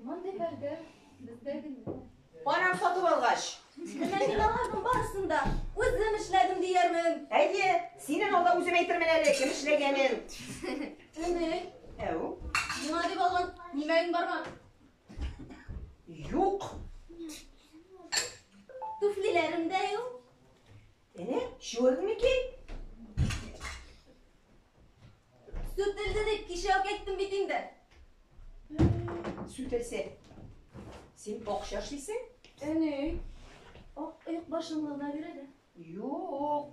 Мондый пәрдә бездә генә. Анаң сатып алгач. Менә мин аларның барысын да үзем эшләдем диярмен. Әйе, синең алда үзем әйтермен әле, кем эшләгәнен. Әни, Әү? миңа дип алган нимәең бармы? Юк. Туфлиләрем дә юк. Әнә, чүрдең микән? Сүтелде дип кичә үк әйттем бит инде. Сүтелсә. Син акча эшлисең? Әни, ак оек башыңны гына бир әле. Юк.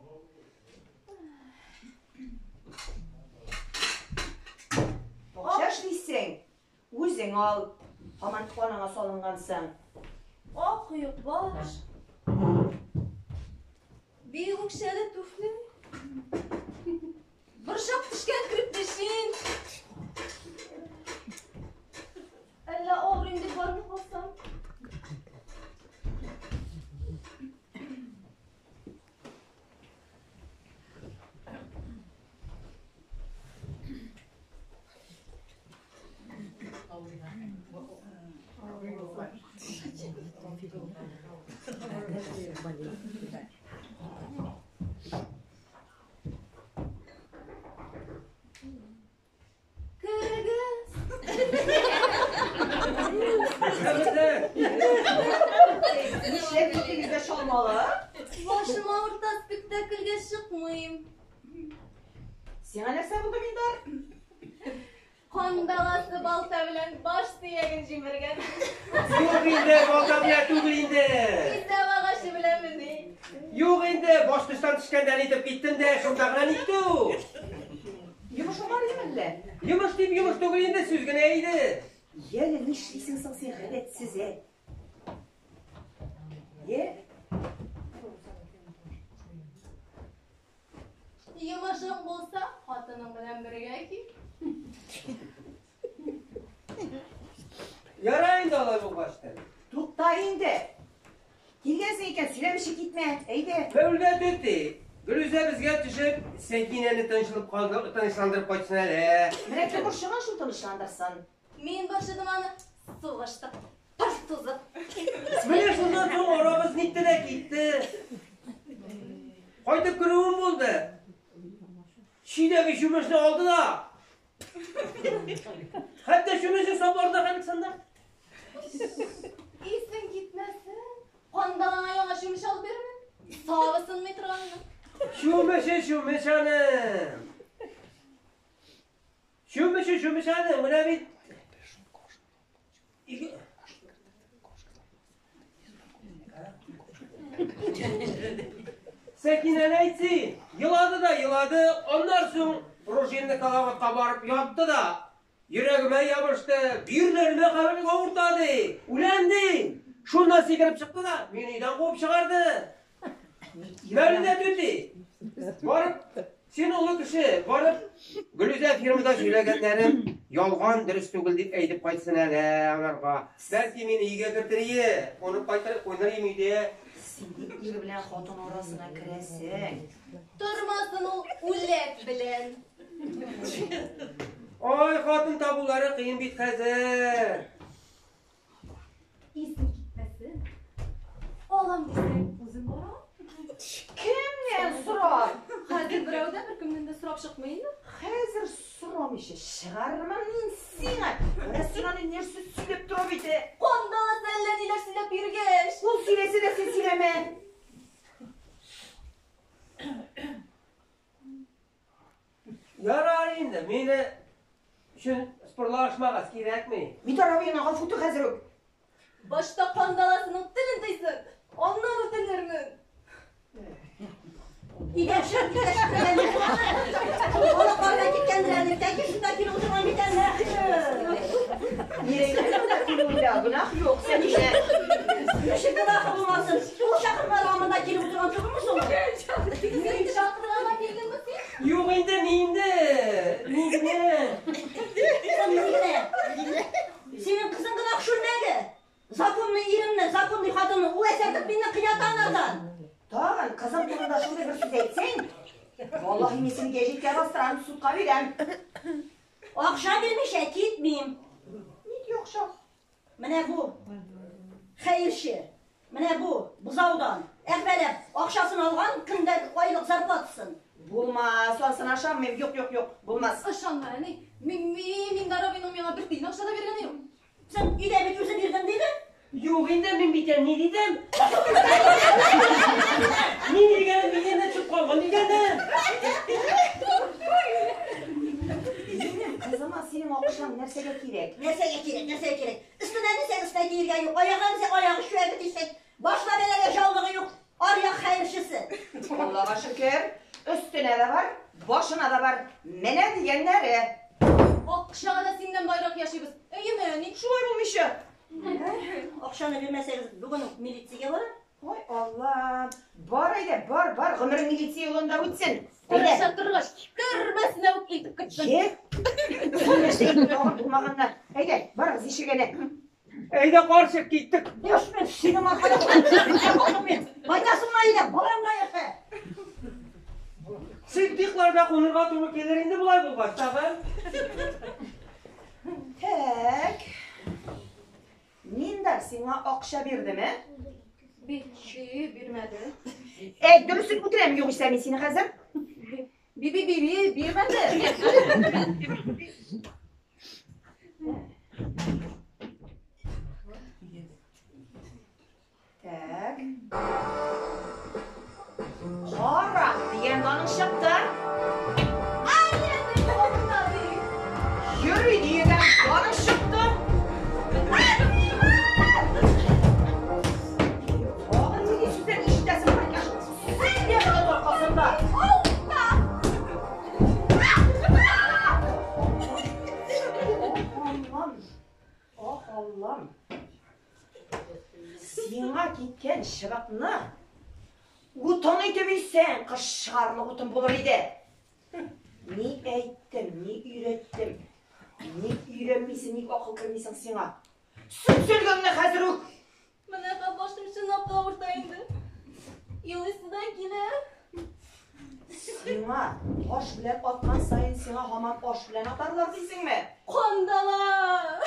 Акча эшлисең, үзең ал. Һаман анаңа салынгансың. Ак оек баш. Биек үкчәле туфли. Борчак төшкән крепдешин. Әллә авырыйм дип бармый калсам? Керегез. Нишләп икегез дә чалмалы? Башым авырта, спектакльгә чыкмыйм. Сиңа нәрсә булды, Миндар? Кан баласы балта белән баш сөяген җимергән. Юк инде, балта белән түгел инде. Кисәү агачы белән мени. Юк инде, баскычтан төшкәндә нитеп киттем дә, шунда гына нитте ул. Йомышың бар идеме әллә? Йомыш дип йомыш түгел инде, сүз генә иде. Яле, нишлисең соң син гадәтсез, ә? Е? Йомышың булса, хатының белән бергә кил. Ярар инде алай булгач та. Тукта инде. Килгәнсең икән, сөйләмичә китмә. Әйдә. Мәүлә түти, Гөлүзә безгә төшеп, Сәкинәне тынычлап калды, тынычландырып кайтсын әле. Менә кем борчыган шул тынычландырсын. Мин борчыдым аны. Сугышта пыр тузып. Менә шуннан соң арабыз нитте дә китте. Кайтып керүем булды. Чөйдәге чүмечне алды да. Хәтта чүмечне сапларды да Александр. Исең китмәсен. Кандалаңа яңа чүмеч алып бирермен. Сабы сынмый торганны. Чүмече, чүмеч аның. Чүмече, чүмеч аның. Менә бит. Сәкинәне әйтсен. Елады да елады. Аннан соң пружинный калаватка барып ятты да. Йөрәгемә ябышты, бөерләремә каберлек авырта ди. Үләм ди. Шуннан сикереп чыкты да, мине өйдән куып чыгарды. Мәүлидә түти. Барып, син олы кеше, барып, Гөлүзә фирмада сөйләгәннәрем ялган, дөрес түгел дип әйтеп кайтсын әле аларга. Бәлки мине өйгә кертер ие, кунып кайтыр, куйныр идем өйдә. Син ник ир белән хатын арасына керәсең? Тормасын ул үләт белән. Ай, хатын табулары кыен бит хәзер. Исең китмәсен. Алам дисәң, үзем барам. Кемнән сорар? Хәзер берәү дә беркемнән дә сорап чыкмый инде. Хәзер сорамыйча чыгармын мин сиңа. Менә син аны нәрсә сөйләп тора бит. Кан баласы әллә ниләр сөйләп йөргәч. Ул сөйләсә дә син сөйләмә. Ярар инде, мине өчен спорлашмагыз кирәкми. Мидар абыйны гафу итү хәзер үк. Башта кан баласының телен тыйсын, аннан үтенермен. Өйдә чыгып киткәч, бала карга киткәндер әле, тәки шунда килеп утырган бит әле. Килүендә гөнаһ юк, Сәкинә. Ничек гөнаһы булмасын? Ул чакырмады, монда килеп утырган түгелме соң? Син чакырганга килдеңме син? Юк инде, ни инде? Ни генә? Ни генә? Синең кызың гына шүрмәге. Законный иремне, законный хатынны ул әсәртеп мине кыята анардан. Тагын кызым турында шундый бер сүз әйтсәң, валлаһи мин сине гәҗиткә бастырам, судка бирәм. Акча бирмичә китмим. Нинди акча? Менә бу хәерче, менә бу бозаудан әхмәләп акчасын алган көндә айлык зарплатасын. Булмас, анысына ышанмыйм. Юк, юк, юк, булмас. Ышанма, әни. Мин Миндар абыйның миңа бер тиен акча да биргәне юк. Син өйдә бит үзе бирдем диде. Юк инде, мин бит ни дидем? Ни дигәнем миннән төшеп калган дигәнем. Минем кызыма синең акчаң нәрсәгә кирәк? Нәрсәгә кирәк, нәрсәгә кирәк? Өстенә дисәң, өстенә киергә юк, аягына дисәң, аягы чүәге дисәң, башына бәләгә жаулыгы юк, аръяк хәерчесе. Аллага шөкер, өстенә дә бар, башына да бар. Менә дигәннәре. Акчага да синнән байрак яшибез. Әйеме, әни? Шулай булмыйча. Акчаны бирмәсәгез, бүген үк милициягә барам. Ой, Аллам. Бар әйдә, бар, бар, гомерең милиция юлында үтсен. Тырыша торгач, төрмәсенә үк илтеп кертсен. Е? Син нәрсә әйтеп тагын булмаганнар. Әйдә, барыгыз ишегенә. Әйдә карчык киттек. Юш, мин синең аркада мин. Кайтасыңмы әйдә, балаңда яшә. Сиддикларда кунырга туры килер инде болай булгач тагын. Так. Миндар сиңа акча бирдеме? Бирде, бирмәде. Әй, дөресен үтерәм югыйсә мин сине хәзер. Би-би-би-би, бирмәде. Так. Карак дигән даның чыкты. Йөри дигән даның чыкты. Тагын нинди сүзләр ишетәсең кайткач? Син дә болар аркасында. Аллам, ах Аллам. Сиңа киткән чыбыкны утын итеп илсәң, кыш чыгарлык утын булыр иде. Ни әйттем, ни өйрәттем. Ник өйрәнмисең, ник акыл кермисең сиңа? Сөмселгәңне хәзер үк. Менә башым чынлап та авырта инде. Елыйсы да килә. Сиңа таш белән аткан саен сиңа һаман аш белән атарлар дисеңме? Кандала!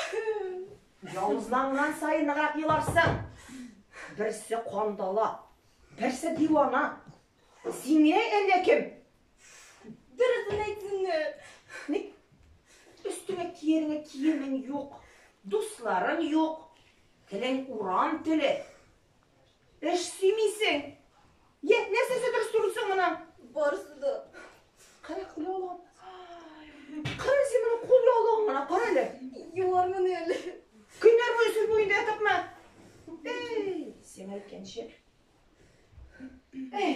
Явызланган саен ныграк еларсың. Берсе кандала, берсе дивана. Сиңа әллә кем? Дөресен әйтсеннәр. Ник? Өстеңә кияреңә киемең юк, дусларың юк. Телең урам теле. Эш сөймисең. Йә, нәрсәсе дөрес түгел соң моның? Барысы да. Кара кул яулыгын. Кара син моның кул яулыгын гына, кара әле. Юармын әле. Көннәр буе сүз буенда ятыпмы? Эй, сиңа әйткәнче. Эй.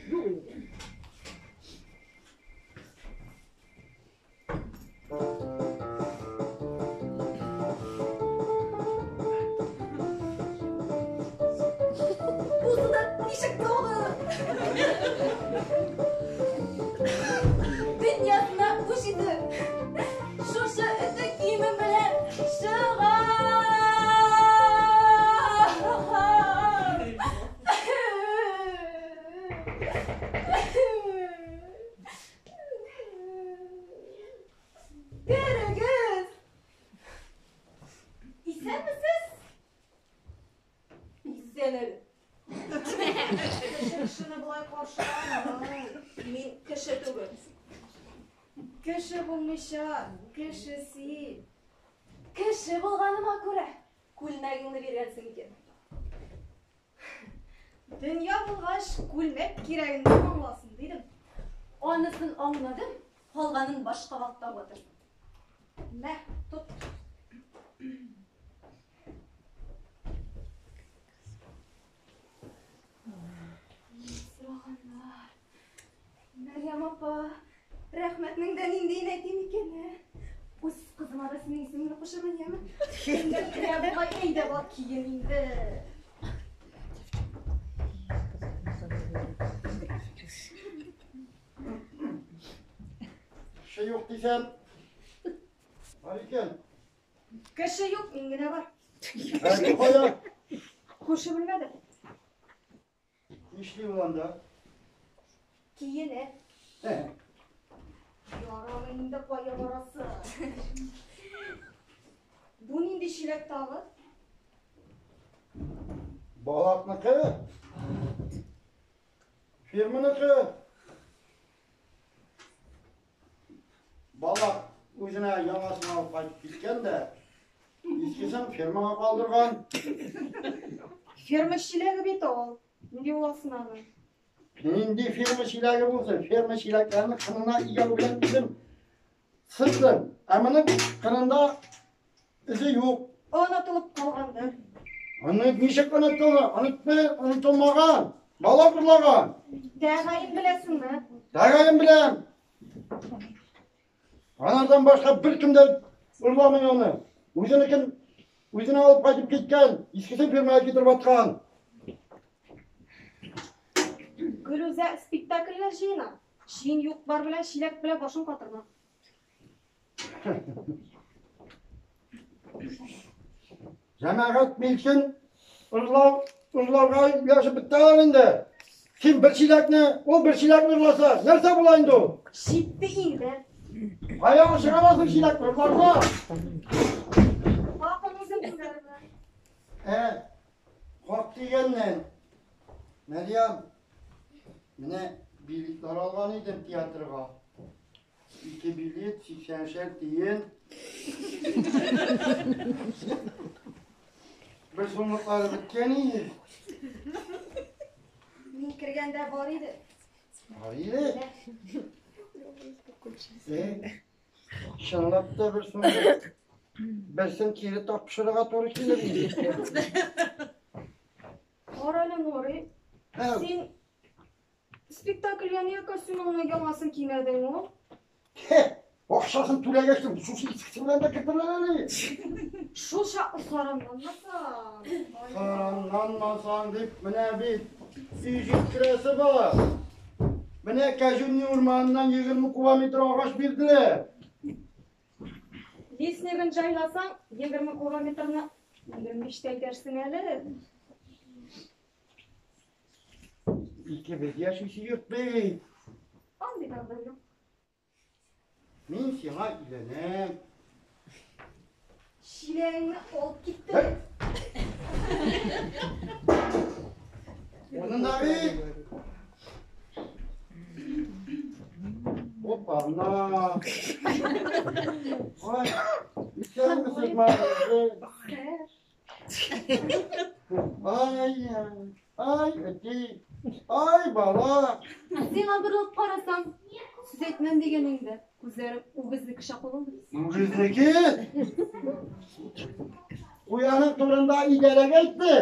Юк инде. Бусы да тишек тагы. Дөньясына үч итеп, шушы өтек киемем белән чыгам. Керегез. Исәнмесез? Исән әле. Кеше кешене болай каршыламый. Мин кеше түгел. Кеше булмыйча, кеше син. Кеше булганыма күрә, күлмәгеңне биргәнсең икән. Дөнья булгач, күлмәк кирәген аңласын дидем. Анысын аңладым, калганын башка вакытта аңлатырсың. Мә, тот. Сораганнар. Мәрьям апа, рәхмәтнең дә ниндиен әйтим икән, ә? Үз кызыма да синең исемеңне кушырмын, яме? Менә болай әйдә бар киен инде. Кеше юк дисәм, бар икән. Кеше юк, мин генә бар. Әни кая? Күрше бүлмәдә. Нишли ул анда? Киенә. Ярамый инде кая барасы. Бу нинди чиләк тагы? Балакныкы. Фирманыкы. Балак үзенә яңасын алып кайтып киткән дә, искесен фермага калдырган. Ферма чиләге бит ул. Нинди буласын аны? Нинди ферма чиләге булсын? Ферма чиләкләренең кынына игәү белән үзем сыздым. Ә моның кынында эзе юк. Онытылып калгандыр. Аны ничек онытылды? Онытмый, онытылмаган. Бала урлаган. Тәгаен беләсеңме? Тәгаен беләм. Анардан башка беркем дә урламый аны. Үзенекен үзенә алып кайтып киткән, искесен фермага китереп аткан. Гөлүзә спектакльгә җыена. Син юк бар белән чиләк белән башын катырма. Җәмәгать милкен урлау, урлауга яшеп беттеләр инде. Син бер чиләкне, ул бер чиләкне урласа, нәрсә була инде ул? Җитте инде. Кая чыгарасың чиләкне урларга? Хакын үзем түләрмен. Ә, хак дигәннән, Мәрьям, менә билетлар алган идем театрга. Ике билет, 80 тиен. Бер сумлыклары беткән иде. Мин кергәндә бар иде. Бар иде. Э, чынлап та бер сумлык. Берсен кире тапшырырга туры килер иде. Карале, Нурый. Ә, Син спектакльгә нигә костюмыңны яңасын кимәдең ул? Хе, акчасын түләгәч, шушы искесе белән дә кертерләр әле. Шул чаклы саранланмасаң. Саранланмасаң дип, менә бит өй җиткерәсе бар. Менә Кәҗүнни урманыннан 20 кубометр агач бирделәр. Леснигын җайласаң, 20 кубометрны 25 тә итәрсең әле. Икебез яшисе йорт бит. Андыйлар да юк. Мин сиңа өйләнәм. Чиләгеңне алып китте. Онында бит. Опа, на. Ой, исәнмесез, Мария. Ай, ай, әти. Ай, бала. Сиңа борылып карасам, сүз әйтмәм дигән инде. Күзләрем үгезнеке чаклы булды. Үгезнеке? Куяның турында идарәгә әйтте.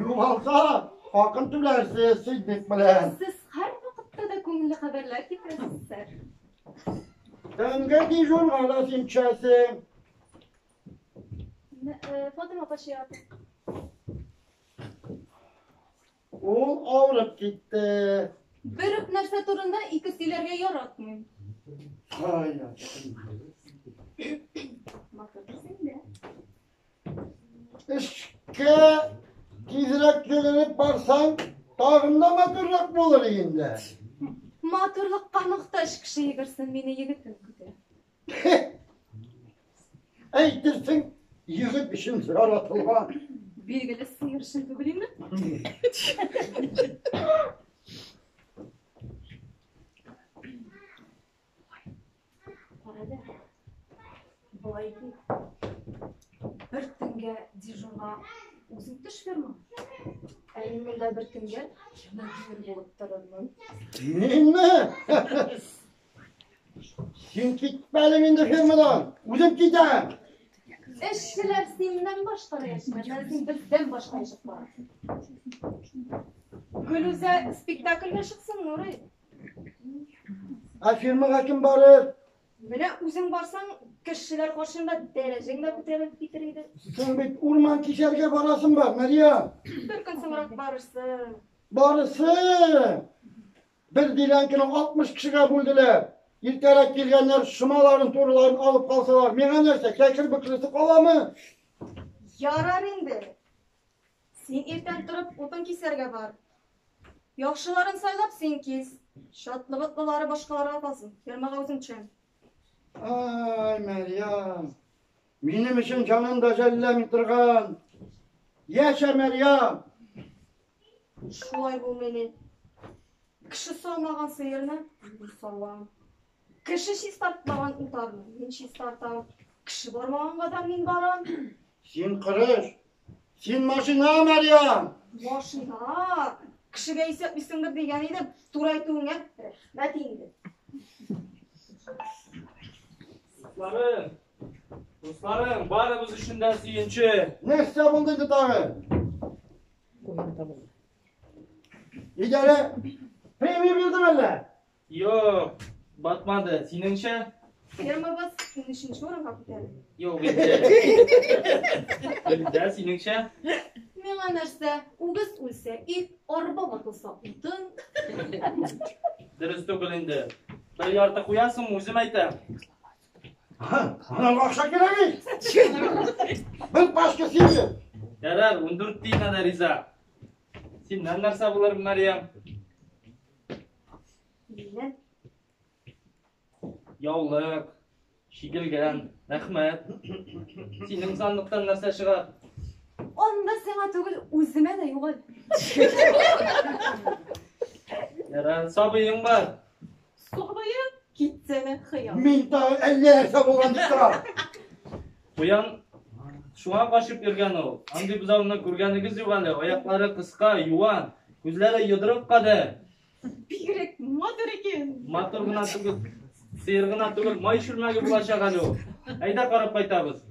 Югалса, хакын түләрсез, Сиддик белән. Сез һәрвакытта да күңелле хәбәрләр китерәсез, сэр. Төнге дежурга да син төшәсең. Фатыйма апа чираты. Ул авырып китте. Бер үк нәрсә турында ике сөйләргә яратмыйм. Ай, Матур дисең дә. Эшкә тизрәк йөгереп барсаң, тагын да матуррак булыр инде. Матурлыкка мохтаҗ кеше йөгерсен, мине егетем көтә. Әйтерсең, егет өчен яратылган. Билгеле, сыер өчен түгел инде. Карале. Болай итик. Бер төнгә дежурга үзең төш ферма. Ә мин монда бер төнгә мөдир булып торырмын. Минме? Син китмәдең инде фермадан. Үзем китәм. Эшчеләр синнән башка да яшәмәде, син бездән башка яшәп барасың. Гөлүзә спектакльгә чыксын, Нурый. Ә фермага кем барыр? Менә үзең барсаң, кешеләр каршында дәрәҗәң дә күтәрелеп китер иде. Син бит урман кисәргә барасың бар, Мәрьям. Бер көн соңрак барырсың. Барысы. Бер диләнкене 60 кешегә бүлделәр. Иртәрәк килгәннәр шомаларын, турыларын алып калсалар, миңа нәрсә, кәкер бөкресе каламы? Ярар инде. Син иртән торып утын кисәргә бар. Яхшыларын сайлап син кис. Чатлы-ботлылары башкаларга калсын. Фермага үзем төшәм. Ай, Мәрьям. Минем өчен җанын да жәлләми торган. Яшә, Мәрьям! Шулай булмый ни. Кеше саумаган сыерны мин савам. Кеше чистартмаган утарны мин чистартам. Кеше бармаганга да мин барам. Син кырыш. Син машина, Мәрьям! Машина! Кешегә исәплисеңдер дигән идем. Туры әйтүеңә рәхмәт инде. Дусларым, дусларым, барыбыз өчен дә сөенче. Нәрсә булды инде тагы? Идарә премия бирдеме әллә? Юк, батмады. Синеңчә? Фермабыз 13 урынга күтәрелде. Юк инде. Гөлүзә, синеңчә? Миңа нәрсә, үгез үлсә ит, арба ватылса утын. Дөрес түгел инде. Бер ярты куясыңмы, үзем әйтәм. Анарга акча кирәк бит. Бер пачка сиңгер. Ярар, 14 тиенә дә риза. Синнән нәрсә булыр, Мәрьям? Миннән Яулык, чигелгән, рәхмәт. Синең сандыктан нәрсә чыга? Анда сиңа түгел, үземә дә юк әле. Ярар, сабыең бар. Сабыең китсәнә хыял. Мин тагы әллә нәрсә булган дип торам. Куян шуңа качып йөргән ул. Андый бозауны күргәнегез юк әле. Аяклары кыска, юан, күзләре йодрык кадәр. Бигрәк матур икән. Матур гына түгел, сыер гына түгел, май чүлмәге булачак әле ул. Әйдә карап кайтабыз.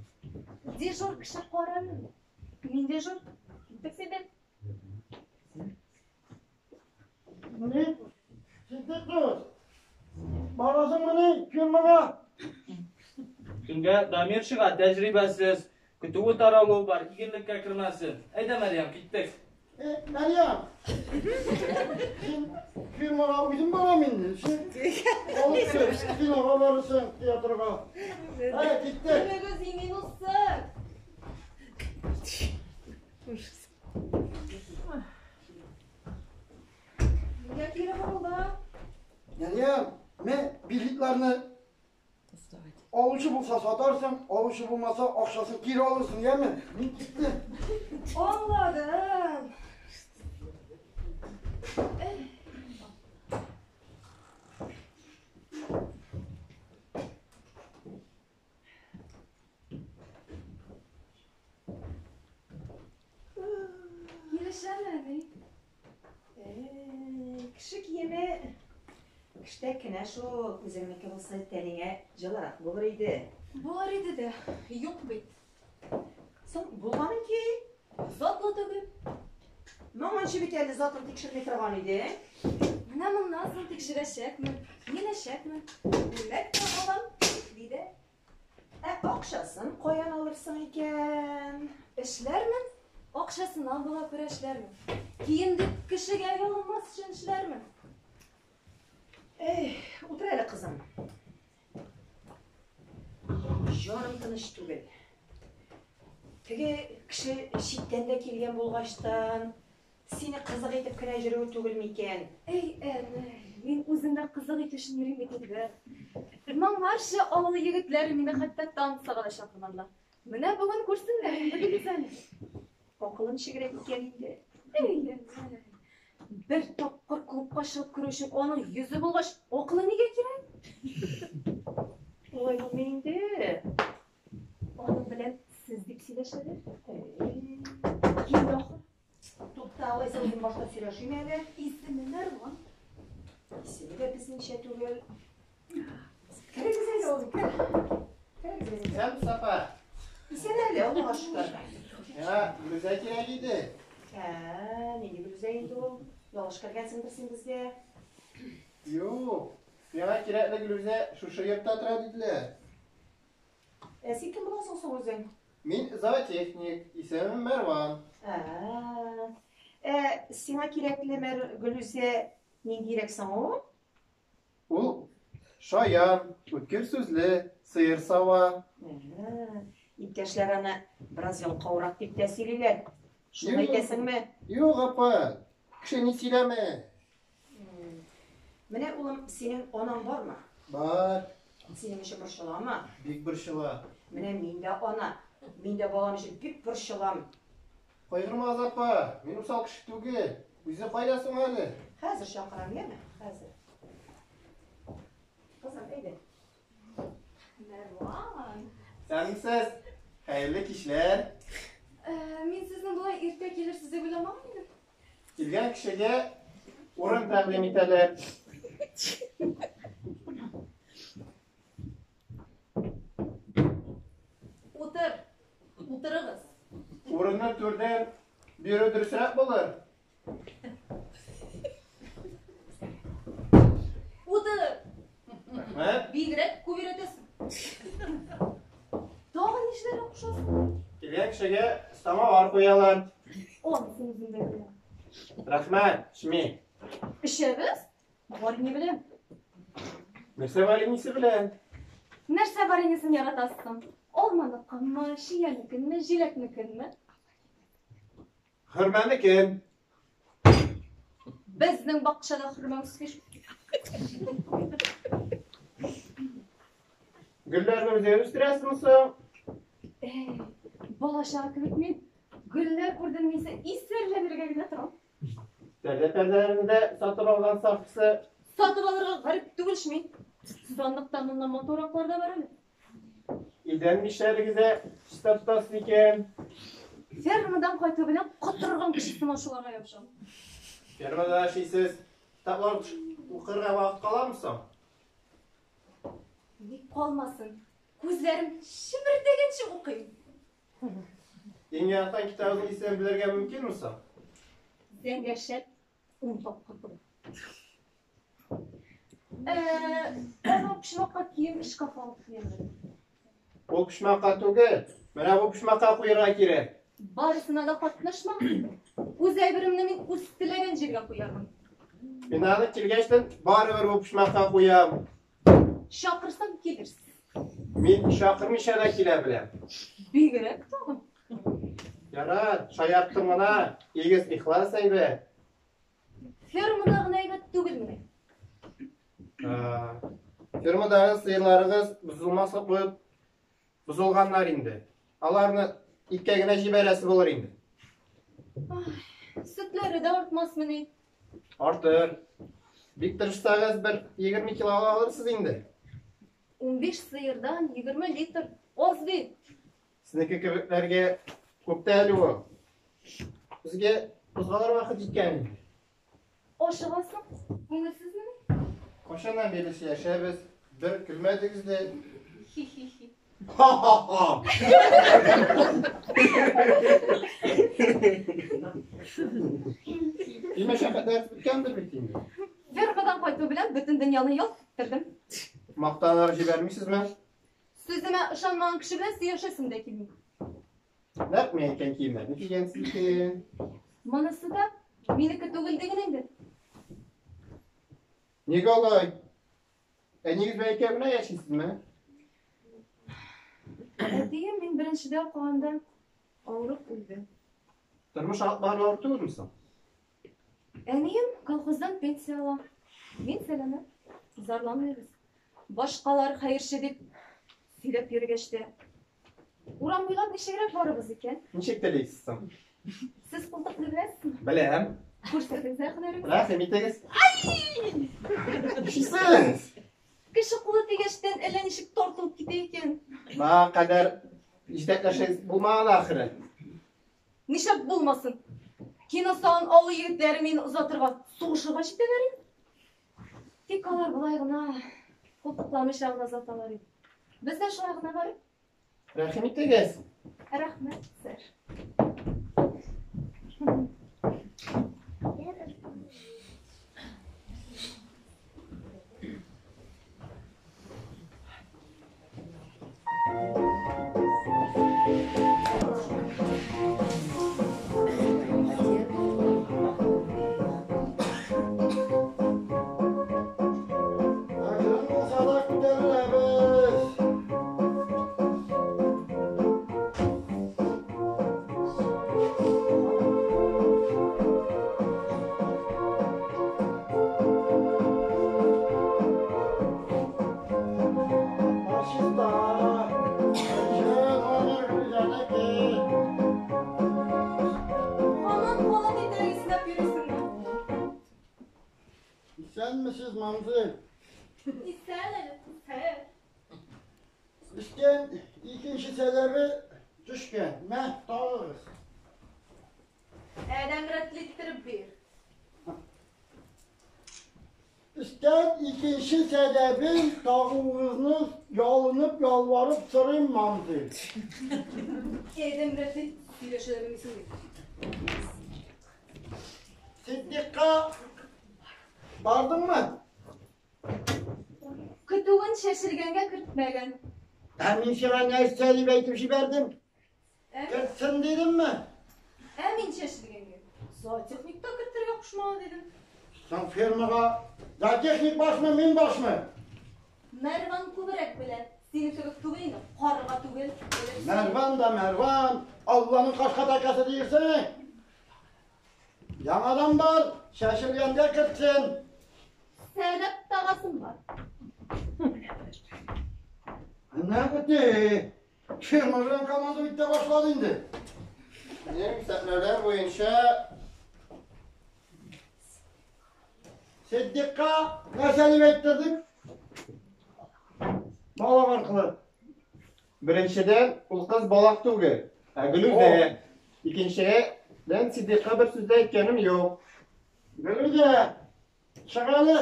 Дежур кеше карар инде. Мин дежур. Киттек синнән. Мени, Сиддик дус. Барасыңмыни фирмага? Көнгә Дамир чыга, тәҗрибәсез. Көтүе таралуы бар, игенлеккә кермәсен. Әйдә, Мәрьям, киттек. Э, Мәрьям. Син фирмага үзем барам инде. Син алып кер, кинога барырсың, театрга. Әйдә, киттек. Көнегез имин узсын. Нигә кире борылдың? Мәрьям, мә билетларны алучы булса сатарсың, алучы булмаса акчасын кире алырсың, яме? Мин киттем. Аңладым. Килешәме, әни? Кеше киеме кештәк кенә шул, үзеңнеке булса тәнеңә җылырак булыр иде. Булыр иде дә, юк бит. Соң булганын ки. Затлы түгел. Моңынчы бит әле затын тикшерми торган иде. Менә моннан соң тикшерәчәкмен, киенәчәкмен. Күлмәк тә алам, туфли дә. Ә акчасын каян алырсың икән? Эшләрмен, акчасына була күрә эшләрмен. Кием дип кешегә ялынмас өчен эшләрмен. Эй, утыр әле, кызым. Җаным тыныч түгел. Теге кеше читтән дә килгән булгачтан, сине кызык итеп кенә йөрүе түгел микән? Әй, әнәй, мин үзем дә кызык итү өчен йөрим бит инде. Моңарчы авыл егетләре мине хәтта танцыга да чакырмадылар. Менә бүген күрсеннәр инде Гөлүзәне. Акылы ничегрәк икән инде? Әй, әнәй, бер тапкыр клубка чыгып керү өчен аның йөзе булгач, акылы нигә кирәк? Алай булмый инде. Аның белән сез дип сөйләшәләр. Әй. Килде ахыр. Тукта, алайса үзем башта сөйләшим әле. Исеме Мәрван. Исеме дә безнеңчә түгел. Керегез әле, улым, кер. Керегез әле. Исән, Сафа. Исән әле, Аллага шөкер. Миңа Гөлүзә кирәк иде. Ә, нинди Гөлүзә инде ул? Ялгыш кергәнсеңдер син безгә. Юк, миңа кирәкле Гөлүзә шушы йортта тора диделәр. Ә син кем буласың соң үзең? Мин зоотехник, исемем Мәрван. Ә, ә сиңа кирәкле Мәр Гөлүзә ниндирәк соң ул? Ул шаян, үткер сүзле, сыер сава. Ә, иптәшләр аны бераз ялкаурак дип тә сөйлиләр. Шуны Юк. әйтәсеңме? Юк, апа, кеше ни сөйләмә. Менә, улым, синең анаң бармы? Бар. Синең өчен борчыламы? Бик борчыла. Менә мин дә ана. Мин дә балам өчен бик борчылам. Кайгырмагыз, апа, мин усал кеше түгел. Үзе кайда соң әле? Хәзер чакырам, яме? Хәзер. Кызым, әйдә. Мәрван. Исәнмесез. Хәерле кичләр. Мин сезнең болай иртә килерсез дип уйламаган идем. Килгән кешегә урын тәкъдим итәләр. Утыр. Утырыгыз. Урынны түрдән бирү дөресрәк булыр. Утыр. Рәхмәт. Бигрәк күп өйрәтәсең. Тагын нишләргә кушасың? Килгән кешегә самовар куялар. Анысын үзем дә беләм. Рәхмәт, эчми. Эчәбез? Варенье белән. Нәрсә вареньесы белән? Нәрсә вареньесын яратасың? Алманыкынмы, чиянекенме, җиләкнекенме? Хөрмәнекен. Безнең бакчада хөрмә үскәч. Гөлләрне үзең үстерәсеңме соң? Әй, бала чага кебек мин. Гөлләр күрдем мин исәрләнергә генә торам. Пәрдә пәрдәләрне дә сатып алган сафсы. Сатып алырга гарип түгел ш мин. Сандыкта моннан матурраклар да бар әле. Идән мишләрегез дә чиста тотасыз икән. Фермадан кайту белән котырган кеше сыман шуларга ябышам. Фермада эшлисез. Китаплар укырга вакыт каламы соң? Ник калмасын? Күзләрем чемердәгәнче укыйм. Иң яраткан китабыгызның исемен белергә мөмкинме соң? Зәңгәр шәл ун тапкыр күрдем. Ә, почмакка кием шкафы алып куям. Ул почмакка түгел, менә бу почмакка куярга кирәк. Барысына да катнашма. Үз әйберемне мин үз теләгән җиргә куярмын. Мин аны килгәчтен барыбер бу почмакка куям. Чакырсам килерсез. Мин чакырмыйча да килә беләм. Бигрәк тагын. Ярар, шаярттым гына. Игез ихлас әйбәт. Фермада гына әйбәт түгелмени? Фермадагы сыерларыгыз бозылмаслык булып бозылганнар инде. Аларны иткә генә җибәрәсе булыр инде. Сөтләре дә артмасмыни? Артыр. Бик тырышсагыз бер 20 кило ала алырсыз инде. 15 сыердан 20 литр аз бит. Сезнеке кебекләргә күп тә әле ул. Безгә кузгалыр вакыт җиткән инде. Ашыгасың? Күңелсезмени? Кайчаннан бирле сөйләшәбез, бер көлмәдегез дә. Хи-хи-хи. Ха-ха-ха! Өй мәшәкатьләре беткәндер бит инде. Фермадан кайту белән бөтен дөньяны ялт иттердем. Мактанып җибәрмисезме? Сүземә ышанмаган кеше белән сөйләшәсем дә килми. Нәкъ мин әйткән киемнәрне кигәнсез икән. Монысы да минеке түгел диген инде. Нигә алай? Әниегез белән икәү генә яшисезме? Әтием мин беренчедә укыганда авырып үлде. Тормыш алып бару авыр түгелме соң? Әнием колхоздан пенсия ала. Мин сәламәт, зарланмыйбыз. Башкалар хәерче дип сөйләп йөргәч тә, урам буйлап ничегрәк барыбыз икән? Ничек телисез соң? Сез култыкны беләсезме? Беләм. Күрсәтегез ә һөнәрегезне. Рәхим итегез. Нишлисез? Кеше кулы тигәчтән әллә ничек тартылып китә икән. Моңа кадәр җитәкләшегез булмаган ахры. Нишләп булмасын? Кино салган авыл егетләре мине озатырга сугышырга җитәләр инде. Тик алар болай гына култыкламыйча гына озаталар иде. Без дә шулай гына барыйк. Рәхим итегез. Рәхмәт, сэр. Әкрен булса да күтәреләбез. Исәнмесез, мамзель. Исән әле, исән. Өстән икенче сәләбе төшкән. Мә, тагыгыз. Адәм рәтле иттереп бир. Өстән икенче сәләбен тагуыгызны ялынып, ялварып сорыйм, мамзель. Адәм рәтле сөйләшә дә белмисең бит. Сиддикка бардыңмы? Көтүен чәчелгәнгә кертмәгән. Ә мин сиңа нәрсә дип әйтеп җибәрдем? Кертсен дидемме? Ә мин чәчелгәнгә зоотехник та кертергә кушмады дидем. Соң фермага зоотехник башмы, мин башмы? Мәрван күбрәк белә. Синең кебек түгел инде, карга түгел. Мәрван да Мәрван, Алланың кашка тәкәсе диерсең. Яңадан бар, чәчелгәндә кертсен. Сәләп тагасым бар. Менә бетте. Ферма белән команда бит тә башлады инде. Минем исәпләүләр буенча Сиддикка нәрсә дип әйттердек? Балак аркылы. Беренчедән, ул кыз балак түгел, ә Гөлүзә. Икенчедән, Сиддикка бер сүз дә әйткәнем юк. Гөлүзә, чык әле.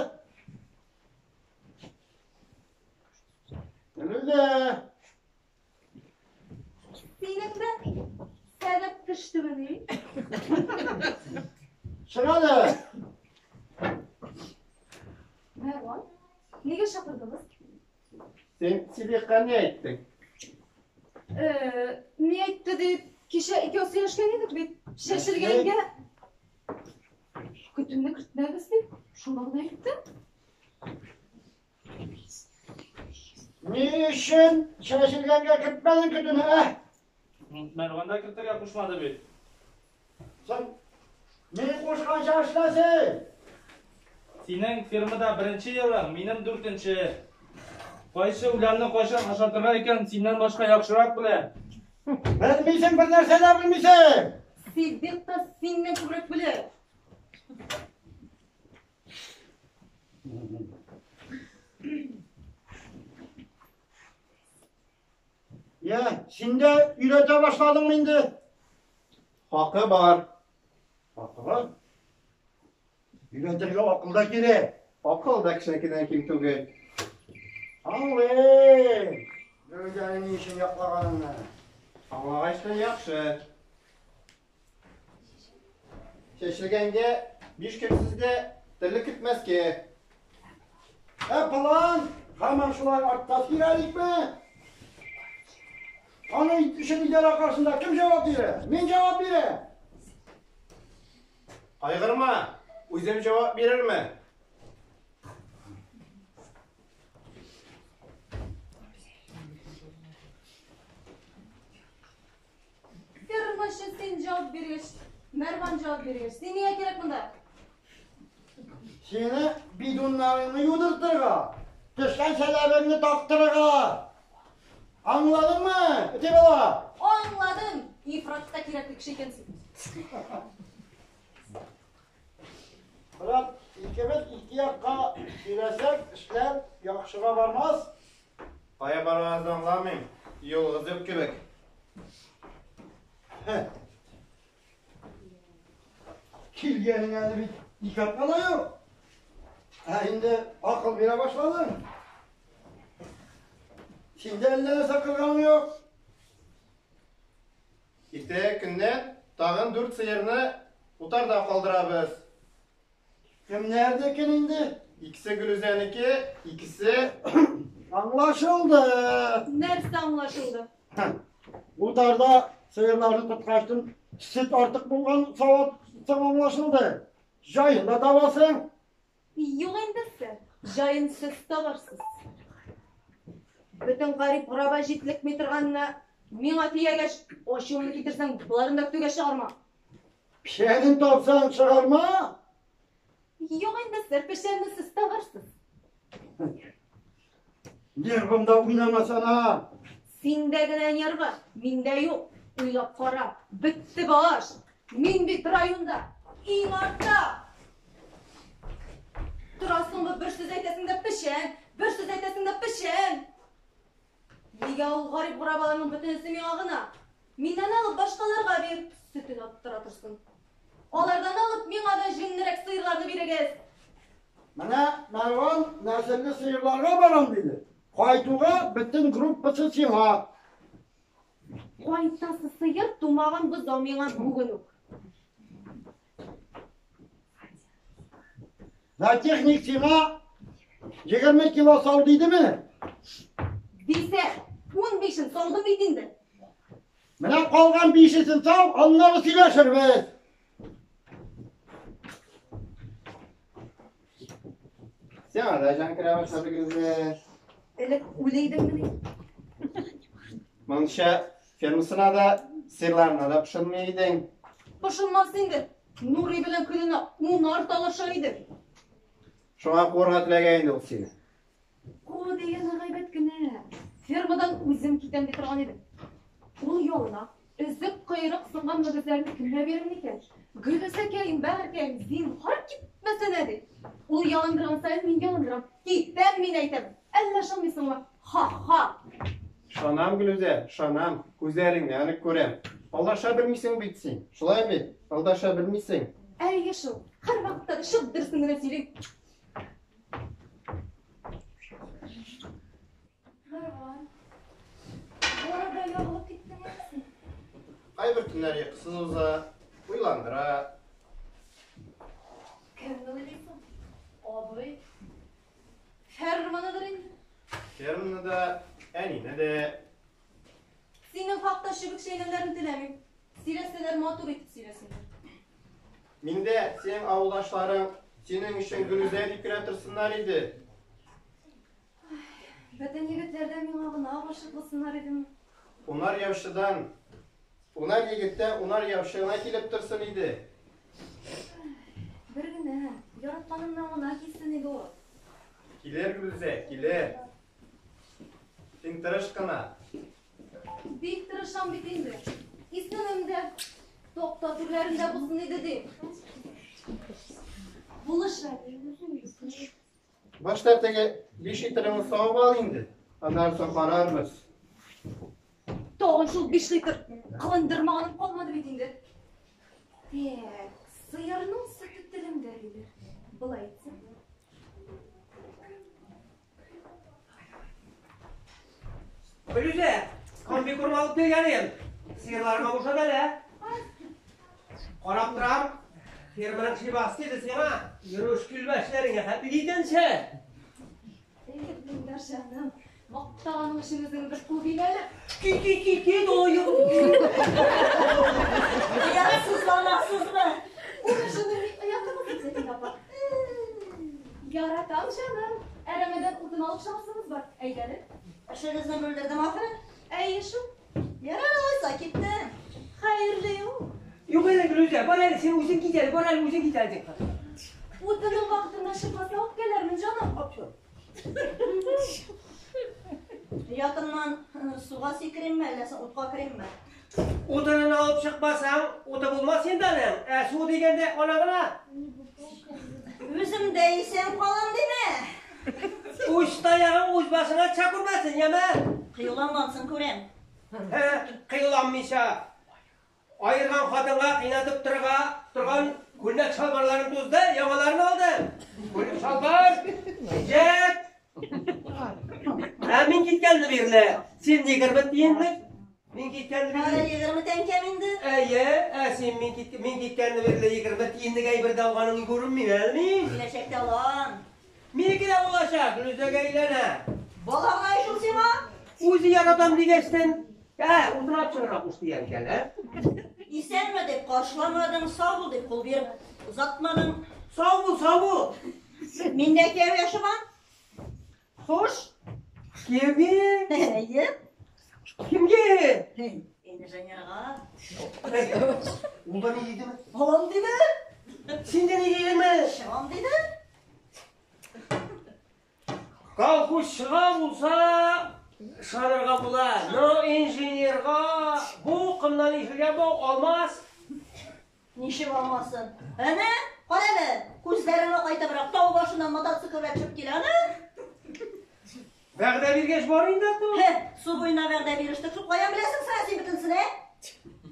Гөлүзә. Синең дә сәләп төштемени? Чык әле. Мәрван, нигә чакырдыгыз? Син Сиддикка ни әйттең? Ни әйтте дип, кичә икәү сөйләшкән идек бит. Чәчелгәнгә көтүне кертмәбез дип, шуны гына әйттем. Ни өчен чәчелгәнгә кертмәдең көтүне, ә? Мәрван да кертергә кушмады бит. Соң, мин кушканча эшлә син. Синең фермада беренче елың, минем дүртенче. Кайсы үләнне кайчан ашатырга икән, синнән башка яхшырак белә. Белмисең, бер нәрсә дә белмисең. Сиддик та синнән күбрәк белә. Я, син дә өйрәтә башладыңмы инде? Хакы бар. Хакы бар. Өйрәтергә акыл да кирәк. Акыл да кешенекеннән ким түгел. Аңлыйм. Гөлүзәне ни өчен яклаганыңны. Аңлагач та яхшы. Чәчелгәнгә биш көнсез дә терлек кертмәскә. Ә план һаман шулай артта сөйрәликме? Аның өчен идарә каршында кем җавап бирә? Мин җавап бирәм. Кайгырма, үзем җавап бирермен. Фермачы син җавап биргәч, Мәрван җавап биргәч, син нигә кирәк монда? Сине бидоннарыңны юдыртырга, төшкән сәләбеңне тактырырга. Аңладыңмы, эте бала? Аңладым! Ифрат та кирәкле кеше икәнсең. Брат, икебез ике якка сөйләсәк, эшләр яхшыга бармас. Кая баруыгызны аңламыйм. Юлыгыз юк кебек. Килгәнең әле бит ике атна да юк. Ә инде акыл бирә башладың. Син дә әллә нәрсә кылганың юк. Иртәгә көннән тагын дүрт сыерны утарда калдырабыз. Кемнәрнекен инде? Икесе Гөлүзәнеке, икесе... Аңлашылды. Нәрсә аңлашылды? Утарда сыерларны тоткачтын сөт артык булган саватсың аңлашылды. Җаен да табасың. Юк инде сез, җаен сез табарсыз. Бөтен гарип гораба җитлекми торганны миңа төягәч, ачуымны китерсәң, боларын да көтүгә чыгарма. Печәнен тапсаң чыгарма. Юк инде сер, печәнне сез табарсыз. Нервымда уйнамасана. Синдә генә нервы, миндә юк. Уйлап кара, бетте баш. Мин бит районда, иң артта. Торасыңмы, бер сүз әйтәсең дә печән, бер сүз әйтәсең дә печән. Нигә ул гарип горабаларның бөтенесе миңа гына? Миннән алып башкаларга бир, сөтен аттыра торсын. Алардан алып миңа да җүнлерәк сыерларны бирегез. Менә Мәрван нәселле сыерларга барам диде. Кайтуга бөтен группасы сиңа. Кайтасы сыер тумаган бозау миңа бүген үк. Зоотехник сиңа 20 кило сау дидеме? Дисә, 15-ен саудым бит инде. Менә калган 5-сен сау, аннары сөйләшербез. Сиңа да җан керә башлады, Гөлүзә. Элек үлә идеңмени? Монча фермасына да, сыерларына да пошынмый идең. Пошынмас инде. Нурый белән көненә унар талаша идек. Шуңа куарга теләгән инде ул сине. Куу дигәне гайбәт кенә. Фермадан үзем китәм ди торган идем. Ул ялына, өзек койрык сынган мөгезләрне кемгә бирер икән? Гөлүсәкәем, бәгырькәем, зинһар китмәсәнә ди. Ул ялындырган саен мин ялындырам. Китәм мин әйтәм. Әллә ышанмыйсыңмы? Ха-ха! Ышанам, Гөлүзә, ышанам. Күзләреңнән үк күрәм. Алдаша белмисең бит син. Шулай бит? Алдаша белмисең. Әйе шул. Һәрвакытта да чын дөресен генә сөйлим. Мәрван, бу арада ягылып киттең әле син. Кайбер төннәр йокысыз уза, уйландыра. Кемне уйлыйсың? Абый. Ферманыдыр инде. Ферманы да, әнине дә. Синең хакта чебек чәйнәүләрен теләмим. Сөйләсәләр, матур итеп сөйләсеннәр. Миндә синең авылдашларың синең өчен Гөлүзә дип кенә торсыннар иде. Бөтен егетләр дә миңа гына гашыйк булсыннар идеме? Унар яучыдан, унар егеттән унар яучы гына килеп торсын иде. Бер генә, яратканымнан гына килсен иде ул. Килер, Гөлүзә, килер. Син тырыш кына. Бик тырышам бит инде. Исемем дә такта түрләрендә булсын иде дим. Булыш әле. Башта теге 5 литрыңны савып ал инде. Аннан соң карарбыз. Тагын шул 5 литр кылындырмаганым калмады бит инде. Так, сыерның сөте телемдә диләр. Болай итсәм. Гөлүзә, комбикорм алып килгән идем. Сыерларыңа бушат әле. Карап торам, ферманың шибасы диде сиңа. Йөрүш килмәшләреңә хәтле китәнче. Эх, Миндар җаным, мактаганың өчен үзеңне бер күбим әле. Ки ки ки ки дою. Оятсызланасызмы? Уны ни оятыгыз, Зәкия апа. Яратам, җаным. Әрәмәдән утын алып чыгасыбыз бар. Әйдә әле. Эшегезне бүлдердем ахры. Әйе шул. Ярар алайса, киттем. Хәерле юл. Юк әле, Гөлүзә, бар әле, син үзең кит әле, бар әле, үзең кит әле. Утының вакытында чыкмаса үпкәләрмен, җаным. Оятымнан суга сикеримме, әллә соң утка керимме? Утынын алып чыкмасаң, уты булмас инде аның. Ә су дигәндә ана гына. Үзем дә исән калам димә. Үз таягың үз башыңа төшә күрмәсен, яме? Кыюлангансын күрәм. Кыюланмыйча. Аерган хатынга кыйнатып торырга торган күлмәк чалбарларын тузды, яңаларын алды. Күлмәк чалбар, пиджак. Ә мин киткәнне бирле, син 20 тиенлек. Мин киткәнне Бары бирле. 20 тәңкәм инде. Әйе, ә син мин кит мин киткәнне бирле 20 тиенлек әйбер дә алганың күренми әле мин. Киләчәктә алам. Минеке дә булачак, Гөлүзәгә өйләнә. Бала гына ич ул сиңа. Үзе яратам дигәчтен, ә, утырап чыгарга кушты дигән икән, ә? Исәнме дип каршыламадың, сау бул дип кул биреп озатмадың. Сау бул, сау бул. Мин дә кияүгә чыгам. Хуш. Кияүгә? Әйе. Кемгә? Инженерга. Ул да ни дидеме? Алам диде. Син дә ни дидеңме? Чыгам диде. Колхозчыга булса, ышанырга була. Но инженерга бу кымнан ишелгән бау алмас. Ничек алмасын? Әнә, Кара әле, күзләреңне кайтыбрак, тау башыннан мотоцикл белән төшеп килә аны. Вәгъдә биргәч бар инде ул. Һе, су буена вәгъдә бирештек. Шул каян беләсең соң син бөтенесен, ә?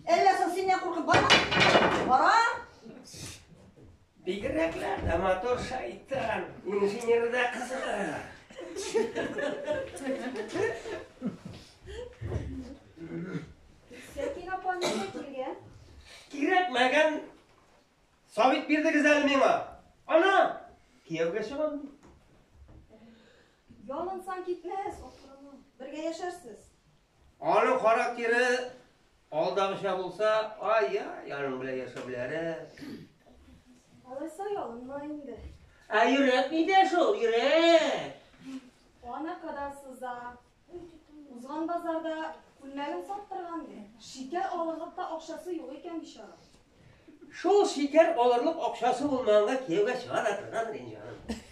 Әллә соң синнән куркып барма? Барам. Бигрәкләр дә матур шайтан, инженер да кызыгы. Сәкин апа нигә килгән? Кирәкмәгән совет бирдегез әле миңа. Ана, кияүгә чыгам ди. Ялынсаң китмәс, акрынлап. Бергә яшәрсез. Аның характеры алдагыча булса, ай-яй, аның белән яшәүләре. Алайса ялынма инде. Ә йөрәк нидә шул, йөрәк? Ана кадәр сыза. Узган базарда күлмәген саттырган ди. Шикәр алырлык та акчасы юк икән бичара. Шул шикәр алырлык акчасы булмаганга кияүгә чыга да торгандыр инде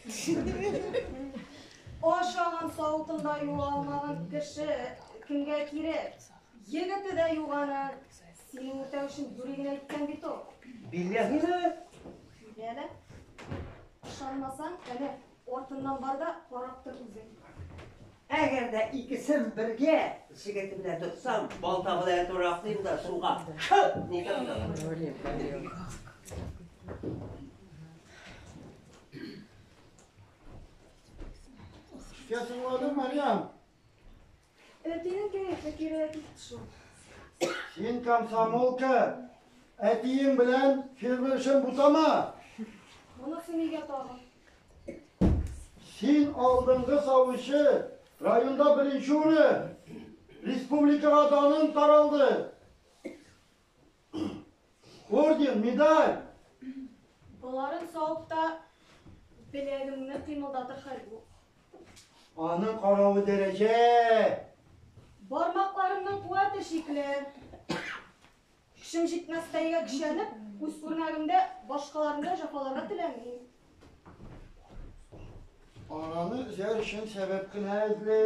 җаным. Ашаган савытында юа алмаган кеше кемгә кирәк? Егете дә юк аның. Сине үртәү өчен юри генә әйткән бит ул. Билләһиме? Әле. Ышанмасаң, әнә артыннан бар да карап тор үзең. Әгәр дә икесен бергә җегете белән тотсам, балта белән тураклыйм да суга. Шып! Нитәм дә. Эшкә соңладың, Марьям. Әтинең кәефе кире китте шул. Син комсомолка. Әтиең белән фермер эшен бутама. Монысы нигә тагын? Син алдынгы савучы, районда беренче урын. Республикага даның таралды. Орден, медаль. Боларын савып та беләгемне кыймылдатыр хәл юк. Аның каравы дәрәҗә. Бармакларымның куәте шикле. Көчем җитмәстәйгә көчәнеп, үз үрнәгемдә башкаларны да җәфаларга теләмим. Ананы өзәр өчен сәбәп кенә эзли.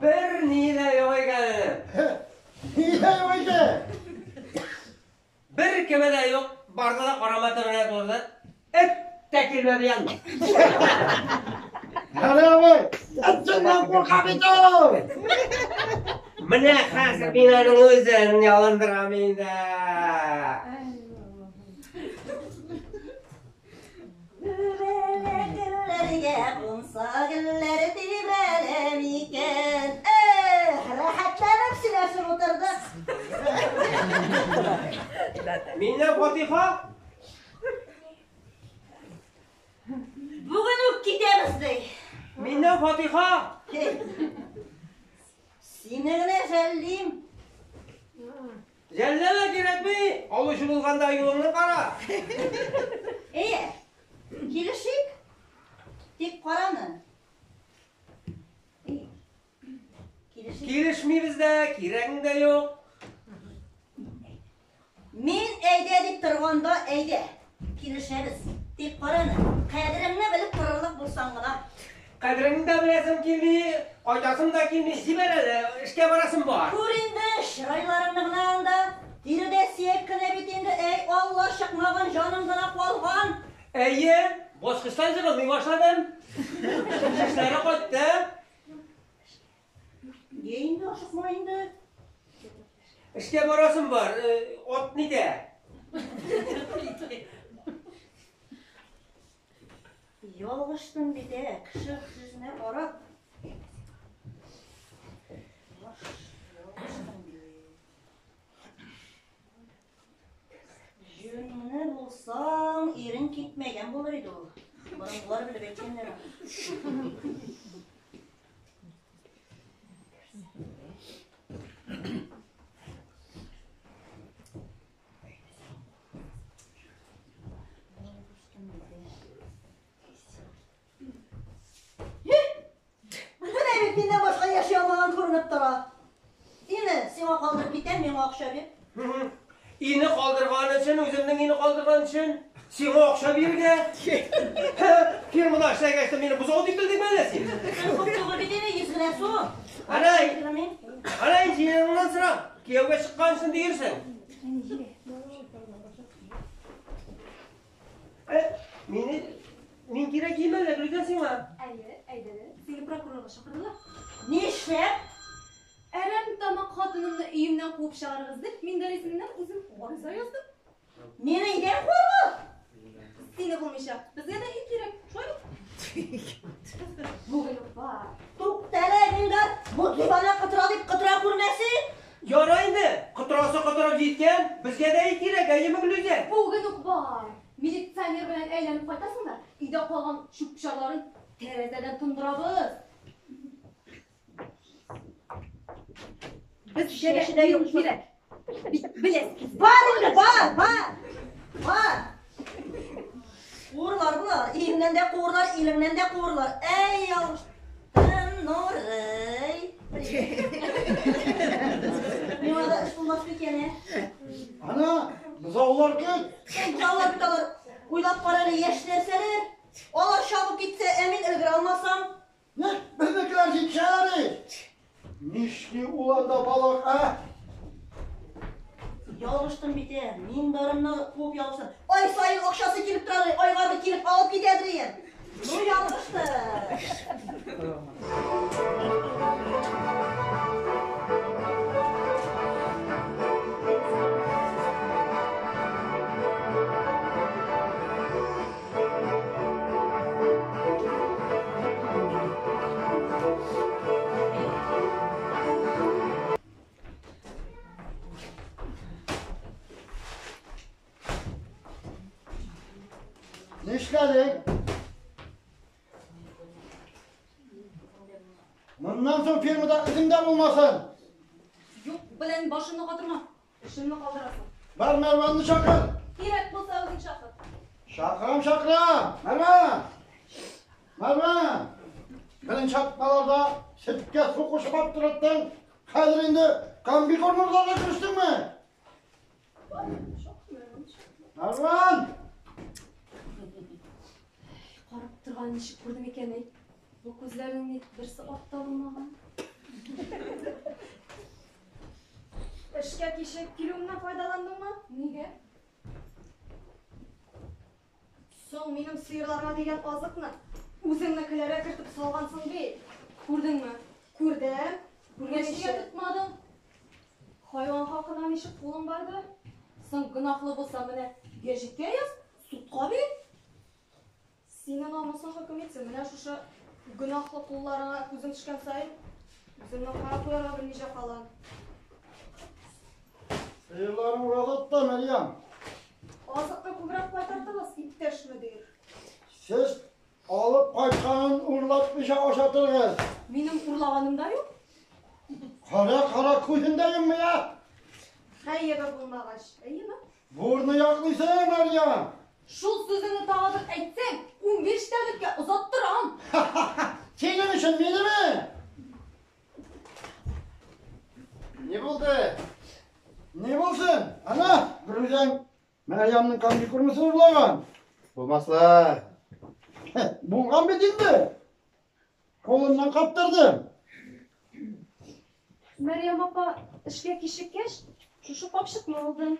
Бер ни дә юк икән. Ни дә юк икән? Бер кеме дә юк, барды да карама төбенә турды. Эт тә килмәде янына. Әле абый, эт синнән курка бит ул. Менә хәзер мин аның үзен ялындырам инде. Гөлләргә кунса гөлләр тибрәлә микән? Эх, рәхәтләнеп сөйләшеп утырдык. Миннән фатиха. Бүген үк китәбез ди. Миннән фатиха. Сине генә жәллим. Жәлләмә кирәкми. Алучы булганда юлыңны кара. Әйе, килешик. Тик караны. Килешик. Килешмибез дә, кирәгең дә юк. Мин әйдә дип торганда әйдә. Килешәбез. Тик караны, кадереңне белеп торырлык булсаң гына. Кадереңне дә беләсем килми, кайтасым да килми. Җибәр әле, эшкә барасым бар. Күр инде, чырайларыңны гына анда. Тиредә сөяк кенә бит инде, әй Алла, чыкмаган җаның гына калган. Әйе, баскычтан җыгылмый башладым. Чәчләре кайтты. Йә инде, ашыкма инде. Эшкә барасым бар. Ат нидә? Ялгыштым бит, ә, кеше сүзенә карап. Ялгыштым бит. Җүнле булсаң, ирең китмәгән булыр иде ул. Борынгылар белеп әйткәннәр аны. Менә бит миннән башка яши алмаган күренеп тора. Ине сиңа калдырып китәм, миңа акча бир. Ине калдырган өчен, үземнең ине калдырган өчен сиңа акча бирергә. Фирмада эшләгәч тә мине бозау дип белдеңме әллә син? Күп түгел бит инде, 100 генә сум. Ана, ана инженерыңнан сора. Кияүгә чыккансың диерсең. Ә, мине мин кирәк кимәле, Гөлүзә сиңа. Әйе, әйдә. Сине прокурорга чакырдылар. Нишләп? Әрәм тамак хатынымны өемнән куып чыгарыгыз дип, мин дә исемнән үзем гариза яздым. Мине өйдән куарга? Сине булмыйча, безгә дә өй кирәк. Шулай бит? Бүген үк бар. Туктале, Миндар, бу дивана котыра дип котыра күрмәсен. Ярай инде, котырасы котырып җиткән, безгә дә өй кирәк, әйеме, Гөлүзә? Бүген үк бар. Милиционер белән әйләнеп кайтасың да, өйдә калган чүп-чарларын тәрәзәдән тондырабыз. Безгә дә Чәче дә өй юк. кирәк. Бит беләсез. Бар инде, бар, бар. Бар. Куырлар болар, өеңнән дә куырлар, илеңнән дә куырлар. Әй, ялгыштым, Нурый. Миңа да эш булмас микән, ә? Ана, бозаулар көт. Бозаулар бит алар. Уйлап кара әле, яшь нәрсәләр. Алар чабып китсә, ә мин өлгерә алмасам. Не, безнекеләр җитешәләр ич. Нишли ул анда балык, ә? Ялгыштым бит, ә. Мин барымны куып ялгыштым. Ай саен акчасы килеп тора, айга бер килеп алып китәдер ием. Ну, ялгыштым. Нишләдең? Моннан соң фермада эзең дә булмасын. Юк белән башымны катырма. Эшемне калдырасың. Бар Мәрванны чакыр. Кирәк булса үзең чакыр. Чакырам, чакырам. Мәрван! Мәрван! Беренче атналарда сөткә су кушып аптыраттың. Хәзер инде комбикорм урларга керештеңме? Мәрван! Карап торган ничек күрдем икән әй? Бу күзләрнең ник берсе артта булмаган? Эшкә кичегеп килүемнән файдаландыңмы? Нигә? Соң минем сыерларыма дигән азыкны үзеңнекеләргә кертеп салгансың бит. Күрдеңме? Күрдем. Күргәч нигә тотмадың? Хайван хакына ничек кулың барды? Соң гөнаһлы булса менә гәҗиткә яз, судка бир. Синең намусың хөкем итсен. Менә шушы гөнаһлы кулларыңа күзем төшкән саен үземне кара куярга белмичә калам. Сыерларын уразат та, Мәрьям. Азыкны күбрәк кайтартыгыз, иптәш мөдир. Сез алып кайтканын урлатмыйча ашатыргыз. Минем урлаганым да юк. Кара кара күзен дә йоммый, ә? Хәебе булмагач, әйеме? Бурны яклыйсың, Мәрьям. Шул сүзеңне тагы бер әйтсәң, 15 тәүлеккә озаттырам. Синең өчен минеме? Ни булды? Ни булсын? Ана, Гөлүзәң Мәрьямнең комбикормысын урлаган. Булмаслар. Булган бит инде. Кулыннан каптырдым. Мәрьям апа эшкә кичеккәч, шушы капчыкны алдым.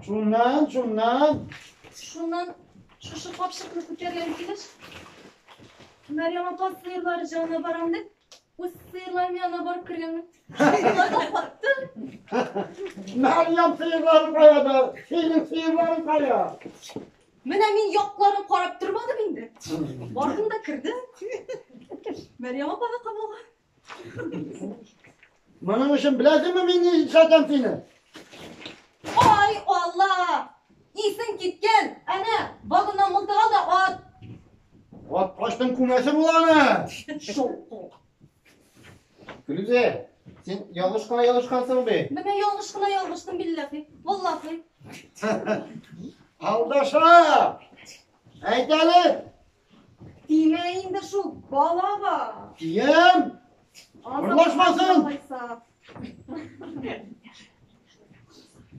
Шуннан, шуннан. Шуннан шушы капчыкны күтәргән килеш, Мәрьям апа сыерлары янына барам дип, үз сыерларым янына барып кергәнмен. Сыерлар да катты. Мәрьям сыерлары кая да, синең сыерларың кая? Менә мин якларын карап тормадым инде. Бардым да кердем. Мәрьям апаныкы булган. Моның өчен беләсеңме мин ни эшләтәм сине? Ай, Алла! Исең киткән! Әнә, вагоннан мылтык ал да ат! Ат качтың күмәсе була аны. Шул. Гөлүзә, син ялгыш кына ялгышкансың бит. Менә ялгыш кына ялгыштым, билләһи. Валлаһи. Алдаша! Әйт әле, Тимә инде шул балага. кием! Урлашмасын! Алайса.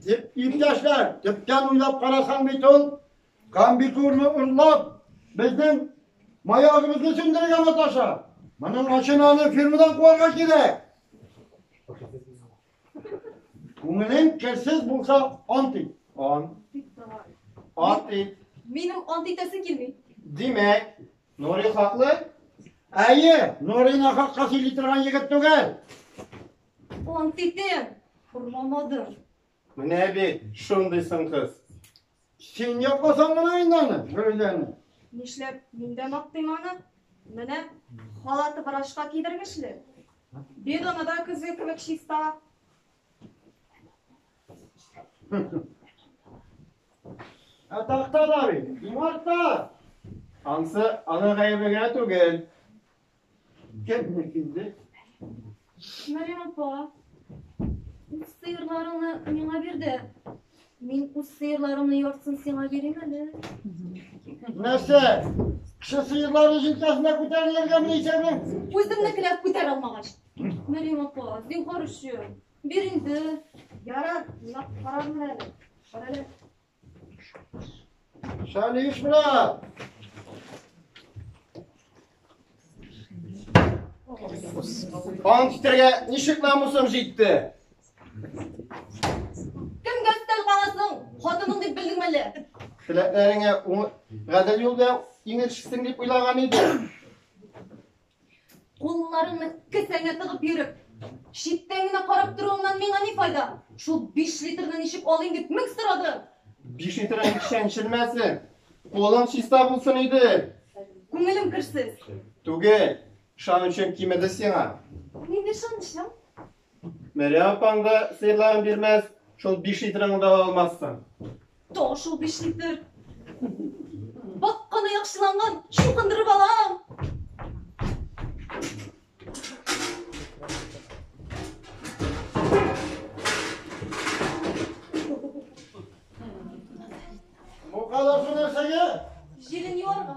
Дип иптәшләр, төптән уйлап карасаң бит ул, комбикормны урлап, безнең маягыбызны сүндерергә маташа. Моның өчен аны фирмадан куарга кирәк. Күңелең керсез булса, ант ит. Ант. Ант ит. Минем ант итәсе килми. Димәк, Нури хаклы? Әйе, Нури нахакка сөйли торган егет түгел. Ант итәм, урламадым. Менә бит, шундый соң кыз. Син якласаң гына инде аны, Гөлүзәне. Нишләп мин дә мактыйм аны? Менә халаты врачка кидергечле. Бидоны да көзге кебек чиста. Ә такта да бит, диварда. Ансы аның гаебе генә түгел. Кемнеке инде? Мәрьям апа, үз сыерларыңны миңа бир дә. Мин үз сыерларымны яртысын сиңа бирим әле. Нәрсә? Кеше сыерлары җилкәсенә күтәрелергәмени исәбең? Үземнекеләр күтәрә алмагач. Мәрьям апа, зинһар өчен, бир инде. Ярар, уйлап карармын әле. Кара әле. Шалиш брат! Ант итәргә ничек намусым җитте? Кемгә өстәл каласың? Хатының дип белдеңме әллә? Теләкләреңә гадел юл белән ирешерсең дип уйлаган идем. Кулларыңны кесәңә тыгып йөреп, читтән генә карап торуыңнан миңа ни файда? Шул 5 литрны ничек алыйм дип мең сорады. 5 литрың чәнчелмәсен. Кулың чиста булсын иде. Күңелем керсез. Түгел, ышанычым кимеде сиңа. Нинди ышанычың? Мәрьям апаң да сыерларын бирмәс, шул 5 литрыңны да ала алмассың. Таш шул 5 литр. Бакканы яхшыланган, чукындырып алам. Бу кадәр су нәрсәгә? Җилен юарга.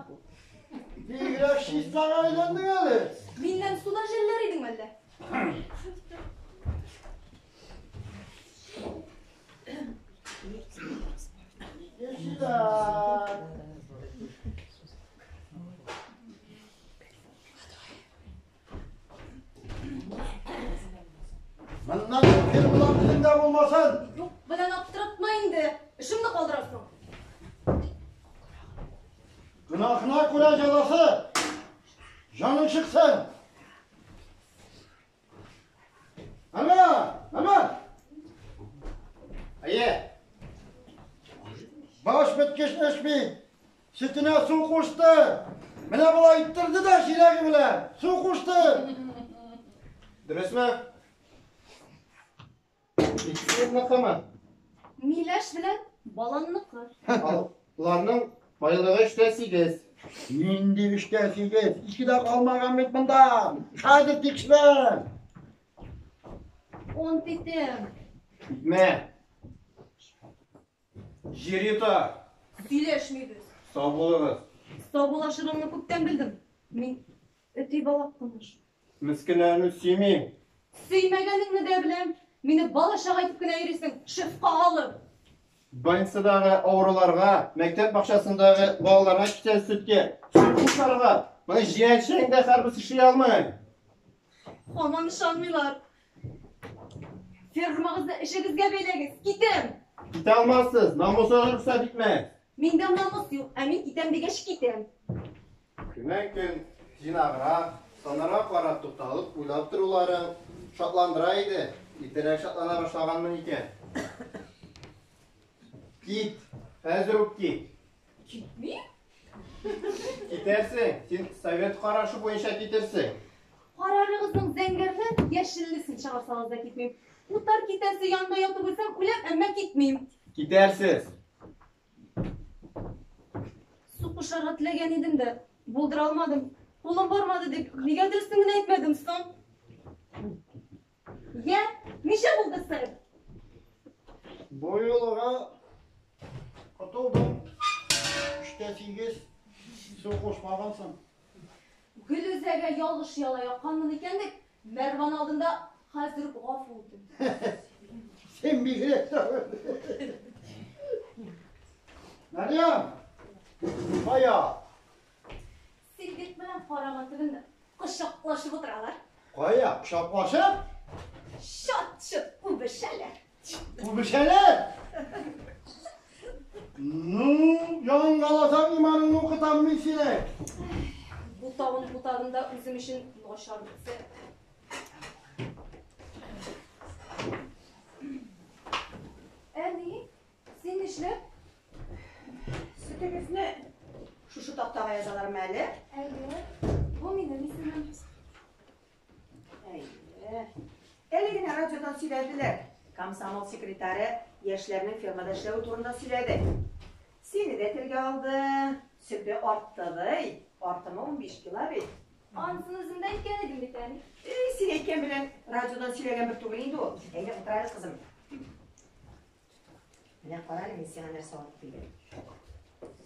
Бигрәк чистага әйләндең әле. Миннән су да жәлләр идеңме әллә? Моннан фирмалар үзеңдә булмасын. Юк белән аптыратма инде. Эшемне калдырасың. Гөнаһына күрә җәзасы. Җаның чыксын. Әмә, әмә. Әйе. Баш беткеч эш бит. Сөтенә су кушты. Менә болай иттерде дә чиләге белән. Су кушты. Дөресме? Икесенекеме? Миләш белән баланныкы. Аларның байлыгы 3,8. Нинди 3,8? Ике дә калмаган бит монда. Хәзер тикшерәм. Ант итәм. Итмә. Җир йота. Сөйләшмибез. Сау булыгыз. Саубуллашырыңны күптән белдем. Мин өти балак кына шул. Мескенләрне сөймим. Сөймәгәнеңне дә беләм. Мине бала-чага итеп кенә йөрисең, шефка алып. Больницадагы авыруларга, мәктәп бакчасындагы балаларга китә сөткә, сөт кушарга. Моны җиянчәң дә һәрберсе эшли алмый. Һаман ышанмыйлар. Фермагызны эшегезгә бәйләгез. Китәм. Китә алмассыз, намусыгыз рөхсәт итмәс. Миндә намус юк, ә мин китәм дигәч китәм. Көннән-көн җыйнаграк, саннарга карап тукталып уйлап торуларың шатландыра иде. Иртәрәк шатлана башлаганмын икән. Кит, хәзер үк кит. Китмим. Китәрсең, син совет карашы буенча китерсең. Карарыгызның зәңгәрле, яшеллесен чыгарсагыз да китмим. Утар китәсе янында ятып үлсәм, үләм, әмма китмим. Китәрсез. Су кушарга теләгән идем дә, булдыра алмадым. Кулым бармады дип, нигә дөресен генә әйтмәдем соң? Йә, ничә булды сэр? Бу юлыга котылдым. 3,8 су кушмагансың. Гөлүзәгә ялгыш яла якканмын икән дип, Мәрван алдында хәзер үк гафу үтен. Син бигрәк тә. Мәрьям! Кая? Силбек белән карама төбендә кочаклашып утыралар. Кая? Кочаклашып? Чат-чот үбешәләр. Үбешәләр. Ну, яңгаласаң иманыңны укытам мин сине. Бу тавын бутадым да үзем өчен начар бетсә. Әни, син нишләп? Сөтегезне шушы тактага язалармы әле? Әйе, бу минем исемем. Әйе. Әле генә радиодан сөйләделәр. Комсомол секретаре яшьләрнең фермада эшләве турында сөйләде. Сине дә телгә алды. Сөте артты ди. Артымы 15 кило бит. Анысын үзем дә әйткән идем бит, әни. Эй, син әйткән белән радиодан сөйләгән бер түгел инде ул. Әйдә, утыр әле, кызым. Менә кара әле, мин сиңа нәрсә алып килдем.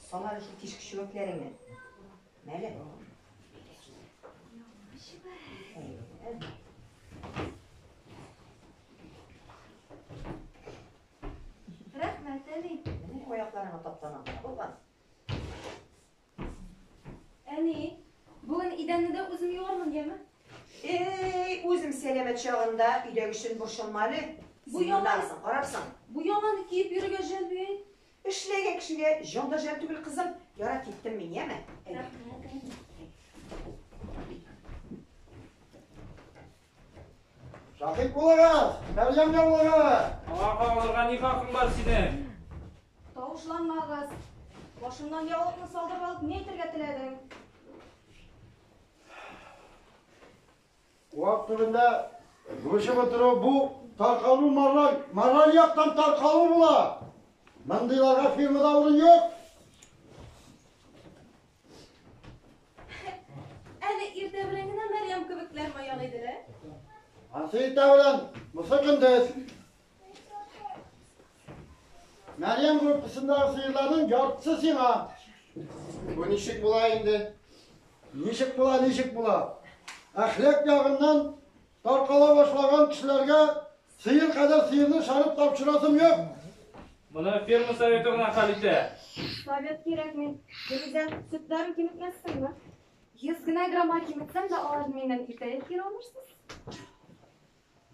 Сал әле шул тишек чүәкләреңне. Мәле. Әйе. Рәхмәт, әни. Менә аякларыңа таптана гына булган. Әни, бүген идәнне дә үзем юармын, яме? Эй, үзем сәламәт чагында өйдәге өчен борчылма әле. Бу Син яңа- мондагысын карарсың. Бу яңаны киеп йөрергә жәл бит. Эшләгән кешегә җан да жәл түгел, кызым. Яра киттем мин, яме? Әйдә. Рәхмәт, әни. Шаһит булыгыз, Мәрьям яулыгы. Аңа кагылырга ни хакың бар синең? Тавышланмагыз. Башымнан яулыкны салдырып алып ни әйтергә теләдең? Куак төбендә гүшеп утыру бу таркалу мораль, мораль яктан таркалу була. Мондыйларга фирмада урын юк. Әле иртә белән генә Мәрьям кебекләр маяк иделәр. Ансы иртә белән, бусы көндез. Мәрьям группасындагы сыерларның яртысы сиңа. Бу ничек була инде? Ничек була, ничек була? Әхлак ягыннан таркала башлаган кешеләргә сыер кадәр сыерны ышанып тапшырасым юк. Моны ферма советы гына хәл итә. Совет кирәкми. Гөлүзә, сөтләрен киметмәссеңме? 100 генә грамма киметсәм дә аларны миннән иртәгә кире алырсыз.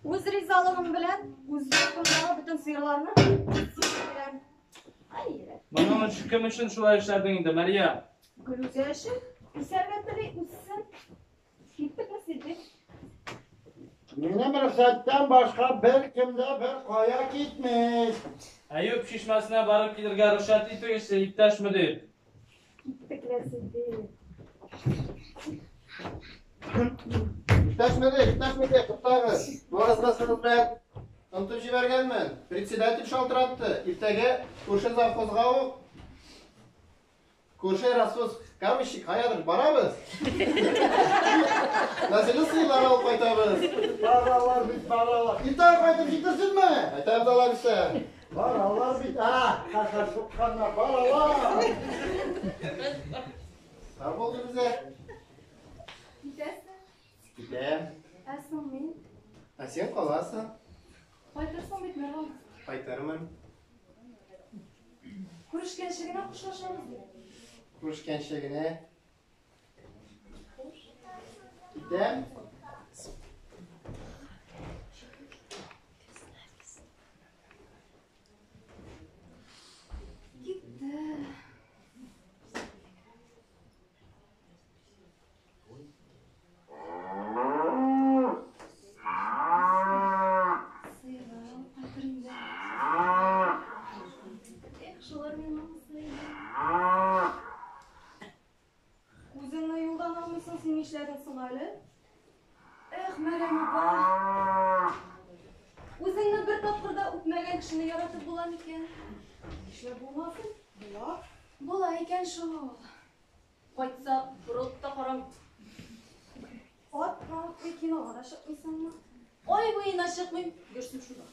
Үз ризалыгым белән үз йортымдагы бөтен сыерларны сиңа бирәм. Ай, йөрәк. Моның өчен кем өчен шулай эшләдең инде, Мәрьям? Гөлүзә өчен үсәргә тели, үссен. Киттекме Сиддик? Минем рөхсәттән башка бер кем дә бер кая китми. Әюп чишмәсенә барып килергә рөхсәт итегез, иптәш мөдир. Киттек лә Сиддик. Иптәш мөдир, иптәш мөдир, туктагыз. Бу ызгысыгыз белән онытып җибәргәнмен. Председатель шалтыратты. Иртәгә күрше завхозга ук күрше Расус каменщик каядыр барабыз. Нәселе сыерлар алып кайтабыз. Баралар бит, баралар. Иртәгә кайтып җитерсезме? Кайтабыз алабызса. Баралар бит, а, хәзер сукканнар, баралар. Сау бул, Гөлүзә. Китәсең? Китәм. Ә соң мин? Ә син каласың. Кайтырсың бит, Мәрван. Кайтырмын. Күрешкәнче генә хушлашабыз бит. Күрешкәнче генә. Китәм. Китте. Сыерлар алып кайтыр инде. Эх, шулар миңа булса иде. Үзеңне юлдан алмыйсың, син нишләдең соң әле? Эх, Мәрьям апа. Үзеңне бер тапкыр да үпмәгән кешене яратып була микән? Нишләп булмасын? Була. Була икән шул. Кайтса, борылып та карамый. Атна үтми кинога да чыкмыйсыңмы? Ай буена чыкмыйм, йөрсен шунда.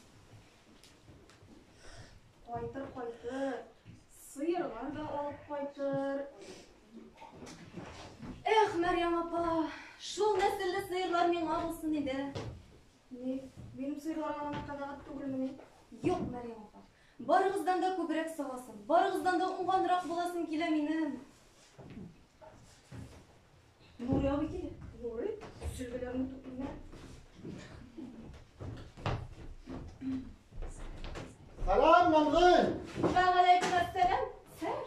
Кайтыр, кайтыр. Сыерлар да алып кайтыр. Эх, Мәрьям апа, шул нәселле сыерлар миңа булсын иде. Ни, минем сыерларга гына канәгать түгелмени? Юк, Мәрьям апа. Барыгыздан да күбрәк савасым, барыгыздан да уңганрак буласым килә минем. Нури абый килә. Нури, сөлгеләрне түкмә. мангын. Вәгаләйкүм әссәлам, сэр.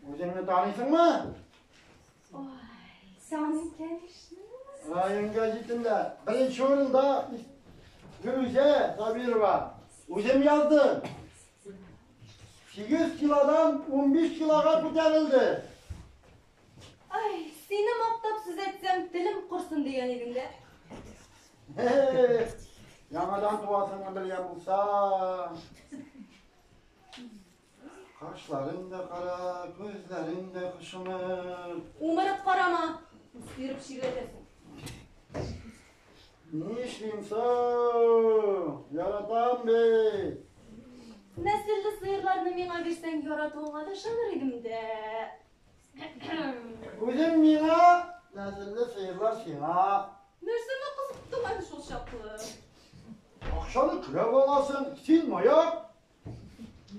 Үзеңне таныйсыңмы? Ой, саның конечно. Район газетында беренче урында Гөлүзә Сабирова. Үзем яздым. 8 килодан 15 килога күтәрелде. Ай, сине мактап сүз әйтсәм, телем корсын дигән идең дә. Яңадан туасыңны белгән булсам. Кашларың да кара, күзләрең дә кошымыр. Умырып карама, үстереп чирләтәсең. Нишлим соң? Яратам бит. Нәселле сыерларны миңа бирсәң, яратуыңа да ышаныр идем дә. Үзең миңа, нәселле сыерлар сиңа. Нәрсәне кызыктың әле шул чаклы? Акчаны көрәп аласың, син маяк.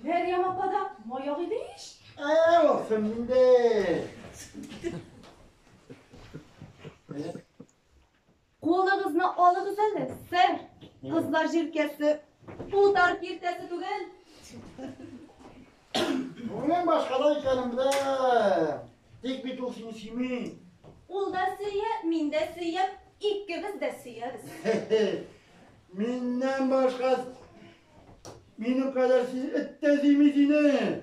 Мәрьям апа да маяк иде ич. Ә, булсын инде. Кулыгызны алыгыз әле, сэр. Кызлар җилкәсе утар киртәсе түгел. Күңелең башкада икәнен беләм. Тик бит ул сине сөйми. Ул да сөя, мин дә сөям, икебез дә сөябез. Миннән башка минем кадәр эт тә сөйми сине.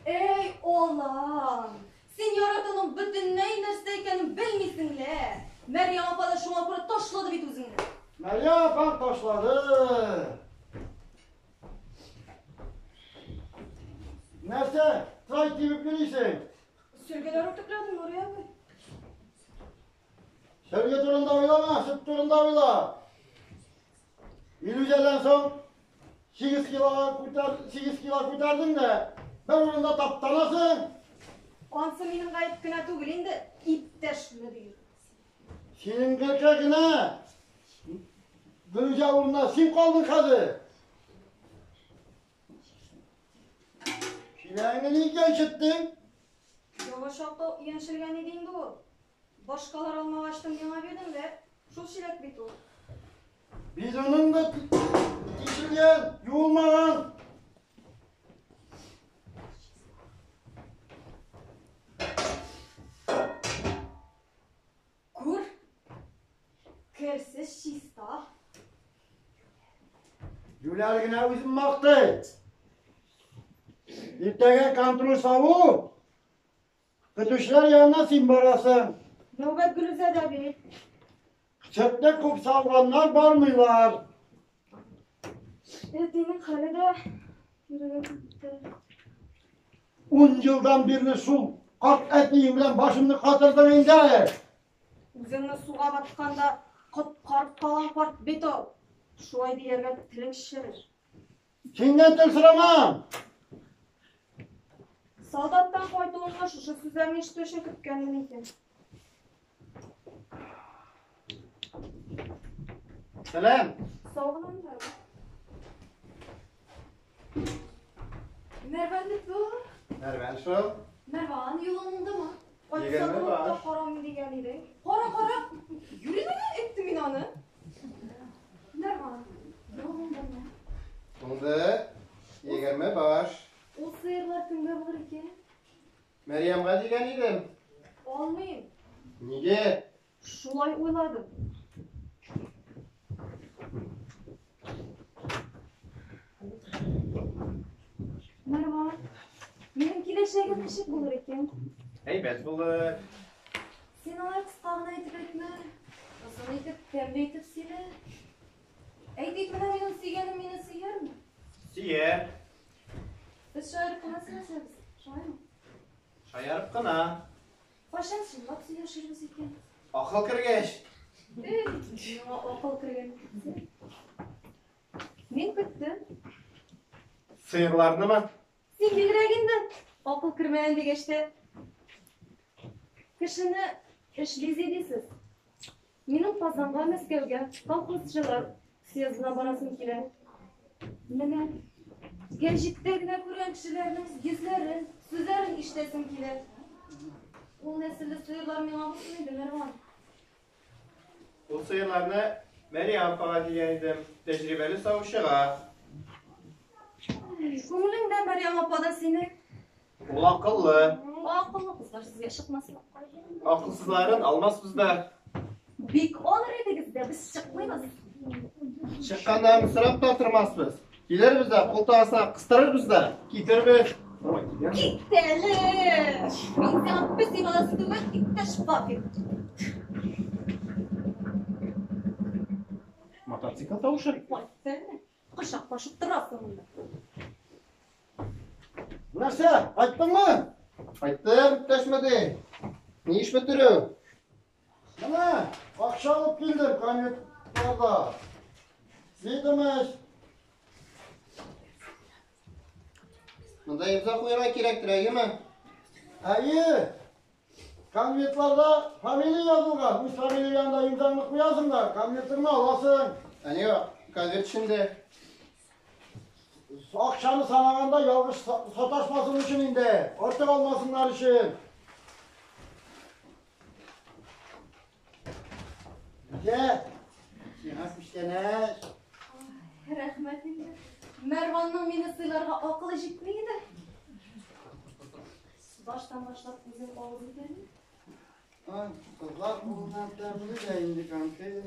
Эй, олан! Син яратуның бөтенләй нәрсә икәнен белмисең лә. Мәрьям апа да шуңа күрә ташлады бит үзеңне. Мәрьям апаң ташлады. Нәрсә, трай тибеп йөрисең? Сөлгеләр үтүкләдем, Нури абый. Сөлге турында уйлама, сөт турында уйла. Илүзәдән соң 8 килога күтәр, 8 кило күтәрдең дә, бер урында таптанасың. Ансы минем гаеп кенә түгел инде, иптәш мөдир. Синең гелкә генә. Гөлүзә урынына син калдың хәзер. Чиләгеңне ник яньчеттең? Яңа чакта яньчелгән иде инде ул. Башкалар алмагачтын миңа бирдең дә, шул чиләк бит ул. Бидоның да тишелгән, юылмаган. Күр, керсез чиста. Юләр генә үзен мактый. Иртәгә контроль саву. Көтүчеләр янына син барасың. Нәүбәт Гөлүзәдә бит. Сөтне күп сауганнар бармыйлар. Әтинең хәле дә йөрәге китте. Ун елдан бирле шул карт әтиең белән башымны катырдың инде. Үзеңне суга батканда коткарып калган карт бит ул. Шулай дияргә телең черер. Синнән тел сорамам. Солдаттан кайтуыңны шушы сүзләрне ишетү өчен көткәнмен икән. Сәлам. Сау гына Мәрвән. Мәрвән бит бу. Мәрвән шул. Мәрвән, юлың уңдымы? Кайтса Егерме да баш. карам дигән идең. Кара, кара. Юри генә әйттем мин аны. Мәрвән, юлың уңдымы? Уңды. 20 баш. Ул сыерлар кемгә булыр икән? Мәрьямгә дигән идем. Алмыйм. Нигә? Шулай уйладым. Мәрвән, минем киләчәгем ничек булыр икән? Әйбәт булыр. Син алай кыска гына итеп әйтмә. Озын итеп, тәмле итеп сөйлә. Әйтик, менә минем сөйгәнем мине сөярме? Сөяр. Без шаярып кына сөйләшәбез, шулаймы? Шаярып кына. Кайчан чынлап сөйләшербез икән? Акыл кергәч. Эй, миңа акыл кергән. Мин көттем. Сыерларнымы? Син бигрәк инде акыл кермәгән дигәч тә. Кешене эш бизи дисез. Минем Казанга, Мәскәүгә, колхозчылар съездына барасым килә. Менә гәҗиттә генә күргән кешеләрнең йөзләрен, сүзләрен ишетәсем килә. Ул нәселле сыерлар миңа булсын инде, Мәрван. Ул сыерларны Мәрьям апага дигән идем. Тәҗрибәле савучыга. Күңелеңдә Мәрьям апа да синең. Ул акыллы. Акыллы кызлар сезгә чыкмасын. Акылсызларын алмасбыз да. Бик алыр идегез дә, без чыкмыйбыз. Чыкканнарын сорап та тормасбыз. Килербез дә, култыгасына кыстырырбыз да, китербез. Кит әле! Мин сиңа песи баласы түгел, иптәш Папик. Мотоцикл тавышы. Кайтсana. Кочаклашып торасың монда. Нәрсә, кайттыңмы? Кайттым, иптәш мөдир. Ни эш бетерү? Менә, акча алып килдем конвертларда. Ведомость. Монда имза куярга кирәктер, әйеме? Әйе. Конвертларда фамилия язылган. Үз фамилияңдә имзаңны куясың да, конвертыңны аласың. Ә нигә конверт эчендә? Акчаны санаганда ялгыш саташмасын өчен инде, артык алмасыннар өчен. Нигә? Сиңа күчтәнәч. Рәхмәт инде. Мәрванның мине сыйларга акылы җитми иде. Баштан башлап үзең авыз итәме? Кызлар кулыннан тәмле дә инде конфет.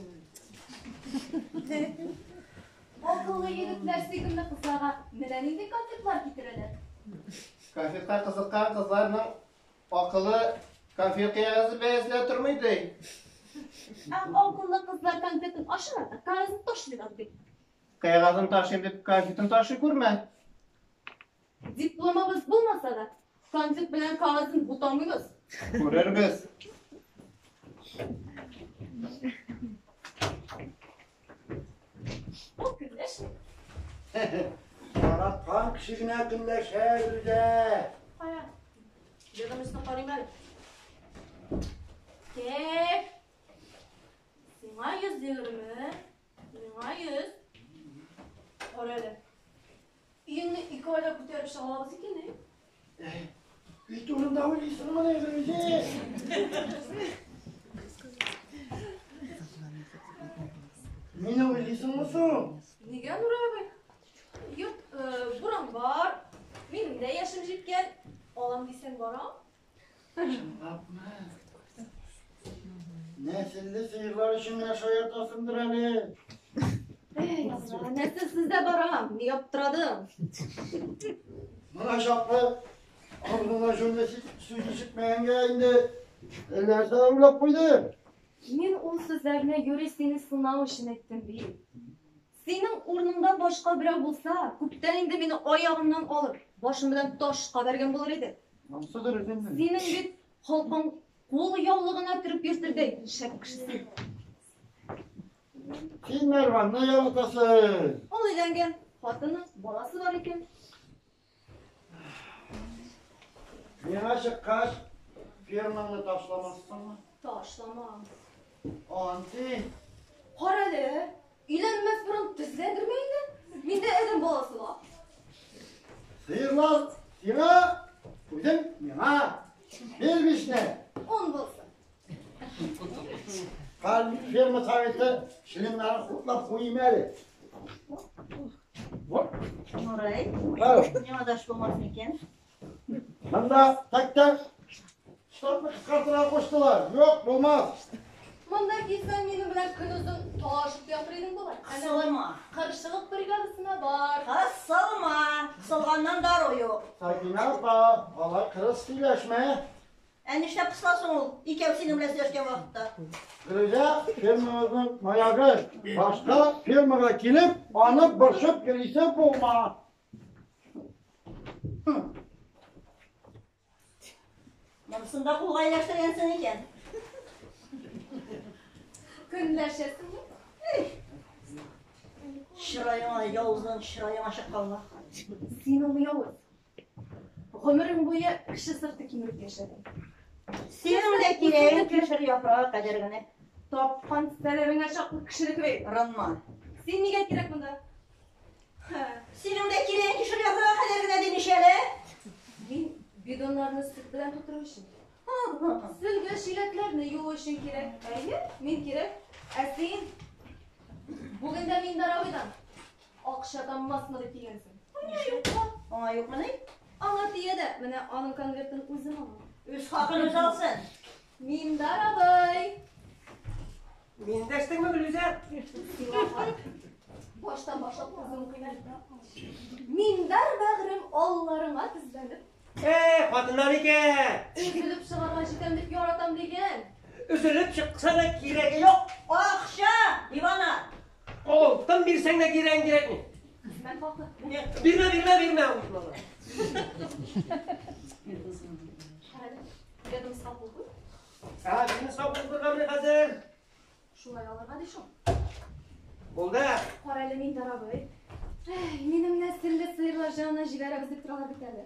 Акыллы егетләр сөйкемле кызларга менә нинди конфетлар китерәләр. Конфетка кызыккан кызларның акылы конфет кәгазе бәясенә тормый ди. Ә акыллы кызлар конфетын ашыйлар да, кәгазен ташлыйлар ди. Кәгазен ташыйм дип конфетын ташый күрмә. Дипломабыз булмаса да, конфет белән кәгазен бутамыйбыз. Күрербез. Ул көнләшми. Яраткан кеше генә көнләшә Гөлүзә. Кая? Ведомостьны карыйм әле. Тек. Сиңа 120, миңа 100. Кара әле. Өеңне ике айда күтәреп чыга алабыз икән, әй? Өй турында уйлыйсыңмыни, Гөлүзә? Мине уйлыйсыңмы соң? Нигә, Нурай абый? Йорт, буран бар. Минем дә яшем җиткән. Алам дисәң барам. Чынлапмы? Нәселле сыерлар өчен генә шаяртасыңдыр әле. Эй, Алла, нәселсез дә барам. Нигә аптырадың? Моңа чаклы авызыңнан шундый сүз ишетмәгәнгә инде нәрсә уйлап куйдым. Мин ул сүзләрне юри сине сынау өчен әйттем бит. Синең урыныңда башка берәү булса, күптән инде мине аягымнан алып, башым белән ташка бәргән булыр иде. Анысы дөрес инде. Синең бит холкың кул яулыгына төреп йөртердәй шәп кешесең. Син Мәрванны яратасың. Ул өйләнгән, хатыны, баласы бар икән. Миңа чыккач, фермаңны ташламассыңмы? Ташламам. Анти. Кара әле, өйләнмәс борын тезләндермә инде. Миндә адәм баласы бар. Сыерлар сиңа, үзең миңа. Бир бишне. Ун булсын. Ферма советы членнарын хуплап куйыйм әле. Нурай, миңа даш булмас микән? Монда так-так штатны кыскартырга куштылар. Юк, булмас. Монда килсәң, минем белән көнозын талашып ятыр идең бугай. Кысылма. Кыршылык бригадасына бар. Кысылма. Кысылганнан дару юк. Сакинә апа, алай кырыс сөйләшмә. Ә нишләп кысыласың ул? Икәү синең белән сөйләшкән вакытта. Гөлүзә фермабызның маягы. Башка фермага килеп, аны борчып йөрисе булма. Монысын да кулга ияләштергәнсең икән. Көнләшәсеңме? Чыраеңа, явызның чыраеңа чыкканла. Син ул явыз. Гомерең буе кеше сырты кимереп яшәдең. Синең дә кирәгең кишер яфрагы кадәр генә. Тапкан сәбәбеңә чаклы кешелек бит. Ырынма. Син нигә кирәк монда? Синең дә кирәгең кишер яфрагы кадәр генә дим ич әле. Мин бидоннарны сөт белән тутыру өчен. Сөлге чиләкләрне юу өчен кирәк. Әйе, мин кирәк. Ә син бүген дә Миндар абыйдан акча таммасмы дип килгәнсең. Аңа юкка. Аңа юкмыни? Аңа тия дә, менә аның конвертын үзем алам. Үз хакын үзе алсын. Миндар абый. Мин дәштеңме, Гөлүзә? Сиңа хат. Баштан башлап үзем укыйм әле. Миндар бәгърем алларыңа тезләнеп. Э, хатыннан икән. Өзелеп чыгарга җитәм дип яратам дигән. Өзелеп чыкса да кирәге юк. Акча, дивана. Алтын бирсәң дә кирәген кирәкми. Хезмәт хакы. Бирмә, бирмә, бирмә. Үзем Карале, ведомство кул куй. Ә, ведомство кул куйган менә хәзер. Шулай алырга ди шул. Булды. Карале, Миндар абый. Әй, минем нәселле сыерлар җанына җибәрәбез дип торалар бит әле.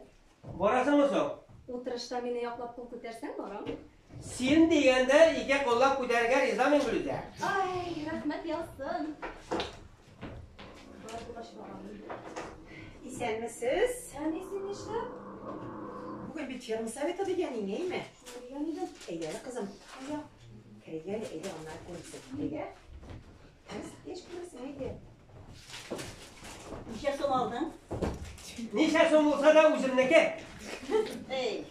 Барасыңмы соң? Утырышта мине яклап кул күтәрсәң, барам. Син дигәндә ике куллап күтәрергә риза мин, Гөлүзә. Ай, рәхмәт яусын. Болай булгач барам. Исәнмесез? Әни, син нишләп? Бүген бит ферма советы дигән иң, әйме? Шулай дигән идем. Әйдә әле, кызым. Әйдә. Керик әле, әйдә, аннары күрерсең. Нигә? Кич күрерсең, әйдә. Ничә сум алдың? Ничә сум булса да үземнеке. Эй,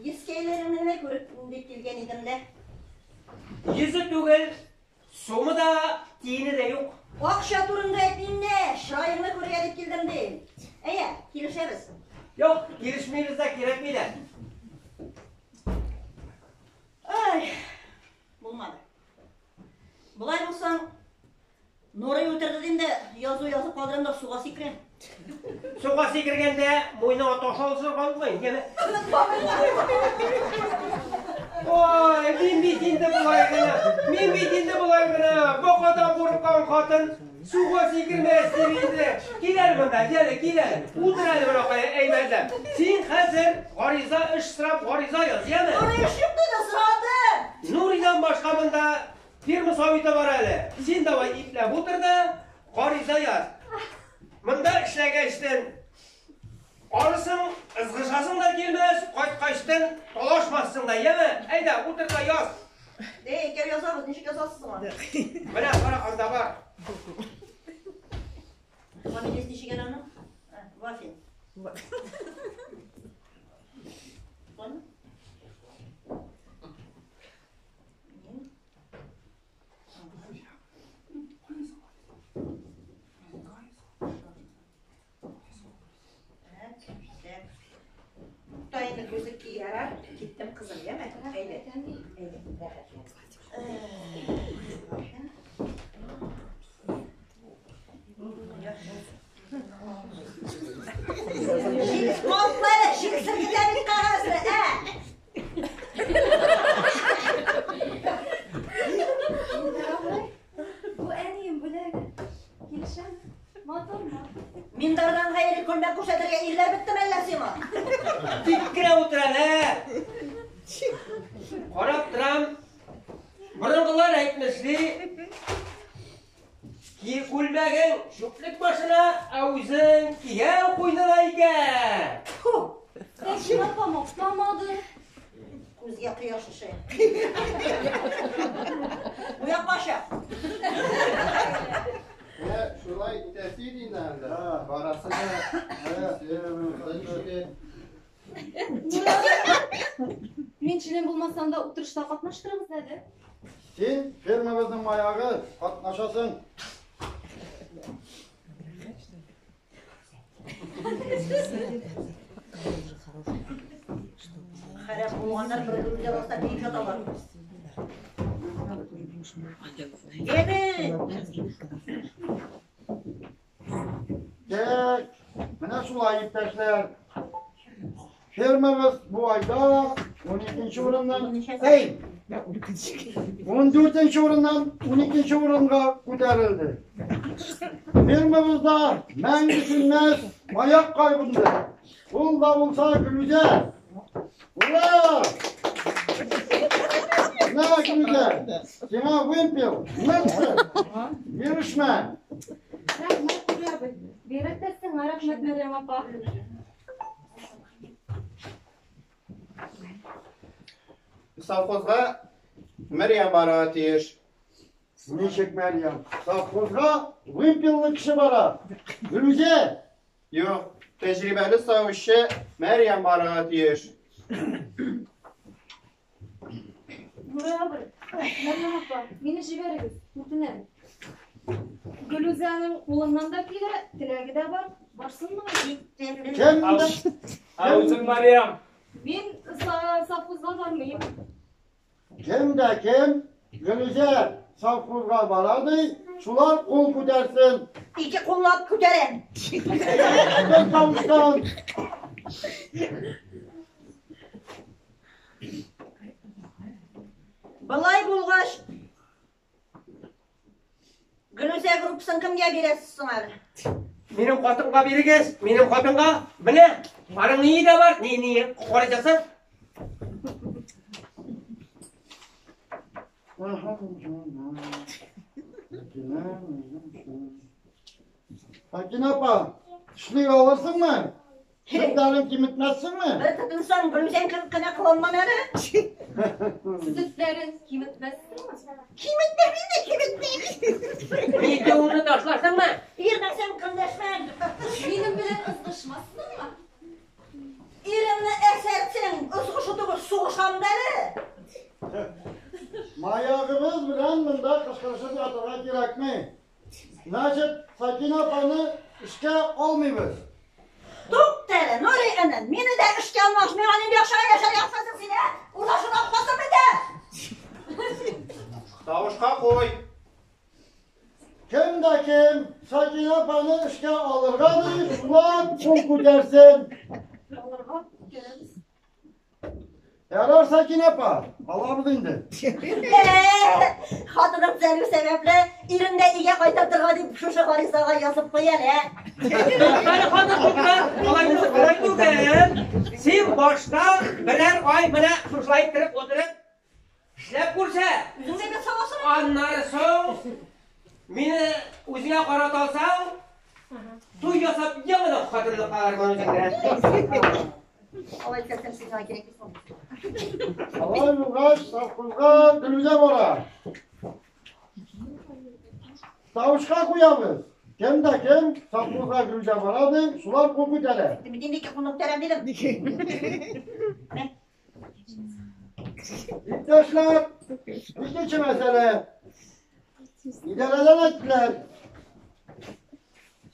йөзкәйләреңне генә күреп дип килгән идем дә. Йөзе түгел, сумы да, тиене дә юк. Акча турында әйтмим дә, чыраеңны күрергә дип килдем дим. Әйә, килешәбез. Юк, килешмибез дә, кирәкми дә. Ай, булмады. Болай булсаң, Нурый үтерде дим дә, язу язып калдырам да суга сикерәм. Суга сикергәндә муеныңа таш алышырга онытма инде, яме. Ой, мин бит инде болай гына, мин бит инде болай гына, бакадан курыккан хатын суга сикермәс дип инде. Кил әле монда, кил әле, кил әле. Утыр әле менә кая, әйбәтләп. Син хәзер гариза эш сорап гариза яз, яме. Нурый эш юк диде, сорады. Нурыйдан башка монда Фирма советы бар әле. Син давай ипләп утыр да, гариза яз. Монда эшләгәчтен арысың, ызгышасың да килмәс, кайткачтын талашмассың да, яме? Әйдә, утыр да яз. Эй, икәү язабыз, ничек язасыз соң аны? Менә кара, анда бар. Фамилиясе ничек әле аның? Вафин. Шулаймы? Тайны күзе Ярар, киттем, кызым, яме? Әйдә. Әйдә, рәхәтлән. Калкмады, шиксер китә бит кәгазьне, ә? Бу әнием бүләге. Килешәме? Матурмы? Миндардан гайре күлмәк күрсәтергә ирләр беттеме әллә сиңа? Тик кенә утыр әле. Карап торам. Борынгылар әйтмешли, ки күлмәгең чүплек башына, ә үзең кияү куйнына икән. Тәкъдим апа мактамады. Күзгә кояш төшә. Бу якка чык. Менә шулай итәсе иде инде анда. Барасы да, Мин член булмасам да утырышта катнаштырыгыз әле. Син фермабызның маягы, катнашасың. Харап булганнар бер гүрдә баста биеп яталар. Әбе! Так, менә шулай, иптәшләр. Фермабыз бу айда 12 урыннан, эй, 14 урыннан 12 урынга күтәрелде. Фермабызда мәңге сүнмәс маяк кайгынды. Ул да булса Гөлүзә. Ура! Менә Гөлүзә, сиңа вымпел, нык бирешмә. Рәхмәт, Нурый абый. Бигрәк тә сиңа рәхмәт, Мәрьям апа. Совхозга Мәрьям барырга тиеш. Ничек Мәрьям? Совхозга вымпеллы кеше бара. Гөлүзә, Юк, тәҗрибәле савучы Мәрьям барырга тиеш. Нурый абый, Мәрьям апа, мине җибәрегез, үтенәм. Гөлүзәнең кулыннан да килә, теләге дә бар. Барсынмы? Кем дә Ә үзең, Мәрьям? Мин совхозга бармыйм. Кем дә кем Гөлүзә совхозга бара ди, шулар кул күтәрсен. Ике куллап күтәрәм. Бер тавыштан. Болай булгач, Гөлүзә группасын кемгә бирәсез соң әле? Минем хатынга бирегез, минем хатынга. Менә, аның ние дә бар, ни ни карыйсың? Хакин апа, төшлек алырсыңмы? Сөтләрен киметмәссеңме? Бер тотынсаң, Гөлүзәң кебек кенә кыланмам әле. Сөтләрен киметмәссеңме? Киметмәм инде, киметмим. Видеоны ташларсыңмы? Ирмәсәм, көнләшмәм. Минем белән ызгышмассыңмы? Иремне әсәртсең, ызгышу түгел, сугышам да әле. Маягыбыз белән монда кычкырышып ятырга кирәкми. Значит, Сакина апаны эшкә алмыйбыз. Тукта әле, Нурый энем, мине дә эшкә алмаш, миңа нинди акчага яшәргә яхшысың син, ә? Урлашудан калсам инде. Тавышка куй. Кем дә кем Сакина апаны эшкә алырга ди, шулар кул күтәрсен. Алырга күтәрәбез. Ярар, Сакина апа, алабыз инде. Хатыным төзәлү сәбәпле, ирен дә өйгә кайтартырга дип шушы гаризага язып куй әле. Туктале, хатын, тукта. Алай алай түгел. Син башта берәр ай менә шушылай иттереп утырып эшләп күрсә. Үзең дә бит савасың. Аннары соң мине үзеңә карата алсаң, туй ясап яңадан хатынлыкка алырмын үзеңне. Алай итсәң, син миңа кирәк соң. Алай булгач, совхозга Гөлүзә бара. Тавышка куябыз. Кем дә кем совхозга Гөлүзә бара ди, шулар кул күтәрә. Мин ике кулны күтәрәм дидем. Иптәшләр, икенче мәсьәлә. Идарәдән әйттеләр.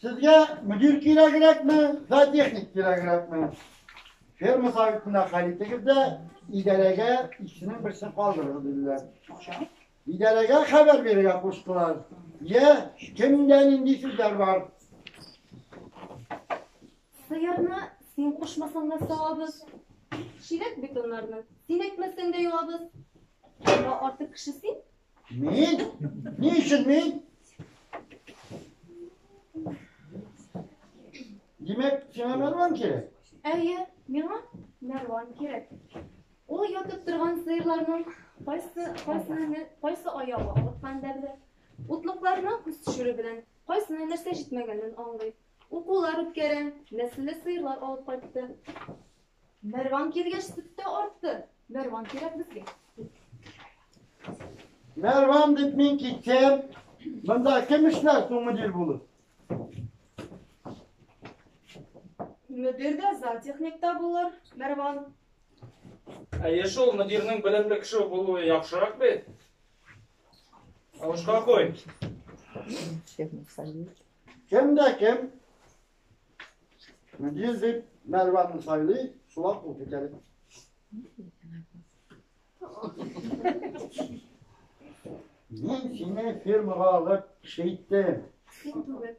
Сезгә мөдир кирәгрәкме, зоотехник кирәгрәкме? Ферма советында хәл итегез дә, идарәгә икесенең берсен калдырыгыз диделәр. Идарәгә хәбәр бирергә куштылар. Я, кемдә нинди сүзләр бар? Сыерны син кушмасаң да савабыз. Чиләк бетоннарны син әйтмәсәң дә юабыз. Аңа артык кеше син. Мин? Ни өчен мин? Димәк, сиңа Мәрван кирәк? Әйе, миңа Мәрван кирәк. Ул ятып торган сыерларның кайсы кайсына кайсы аягы авырткан да белә. Утлыкларына күз төшерү белән кайсына нәрсә җитмәгәнен аңлый. Укулар үткәрә, нәселле сыерлар алып кайтты. Мәрван килгәч сөт тә артты. Мәрван кирәк безгә. Мәрван дип мин китсәм, монда кем эшләр соң мөдир булып? Мөдир дә, зоотехник та булыр, Мәрван. Әйе шул, мөдирнең белемле кеше булуы яхшырак бит. Тавышка куй. Кем дә кем мөдир дип Мәрванны сайлый, шулар кул күтәрә. Мин сине фермага алып кеше иттем. Син түгел.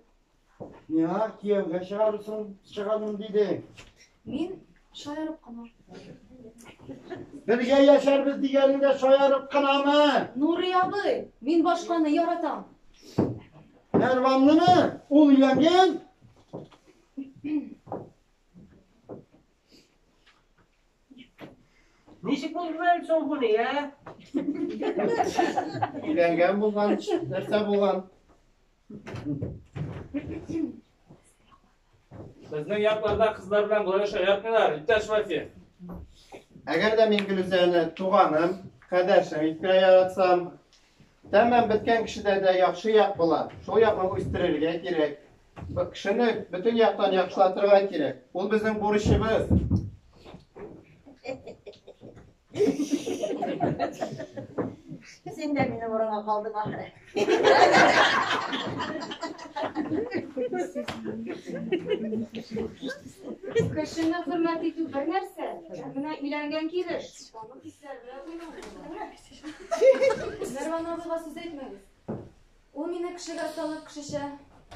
Миңа кияүгә чыгарсың, чыгармын диде. Мин шаярып кына. Бергә яшәрбез дигәнеңдә шаярып кынамы? Нурый абый, мин башканы яратам. Мәрваннымы? Ул өйләнгән? Ничек булды әле соң бу ни, ә? Өйләнгән булган, нәрсә булган? Безнең якларда кызлар белән болай шаяртмыйлар, иптәш Вафи. Әгәр дә мин Гөлүзәне туганым, кардәшем итеп яратсам, тәмам беткән кешедә дә яхшы як була. Шул якны үстерергә кирәк. Кешене бөтен яктан яхшылатырга кирәк. Ул безнең бурычыбыз. Син дә минем урынга калдың ахры. Кешене хөрмәт итү бер нәрсә, ә менә өйләнгән килеш, аның хисләре белән уйнау. Мәрван абыйга сүз әйтмәгез. Ул мине кешегә салып кешечә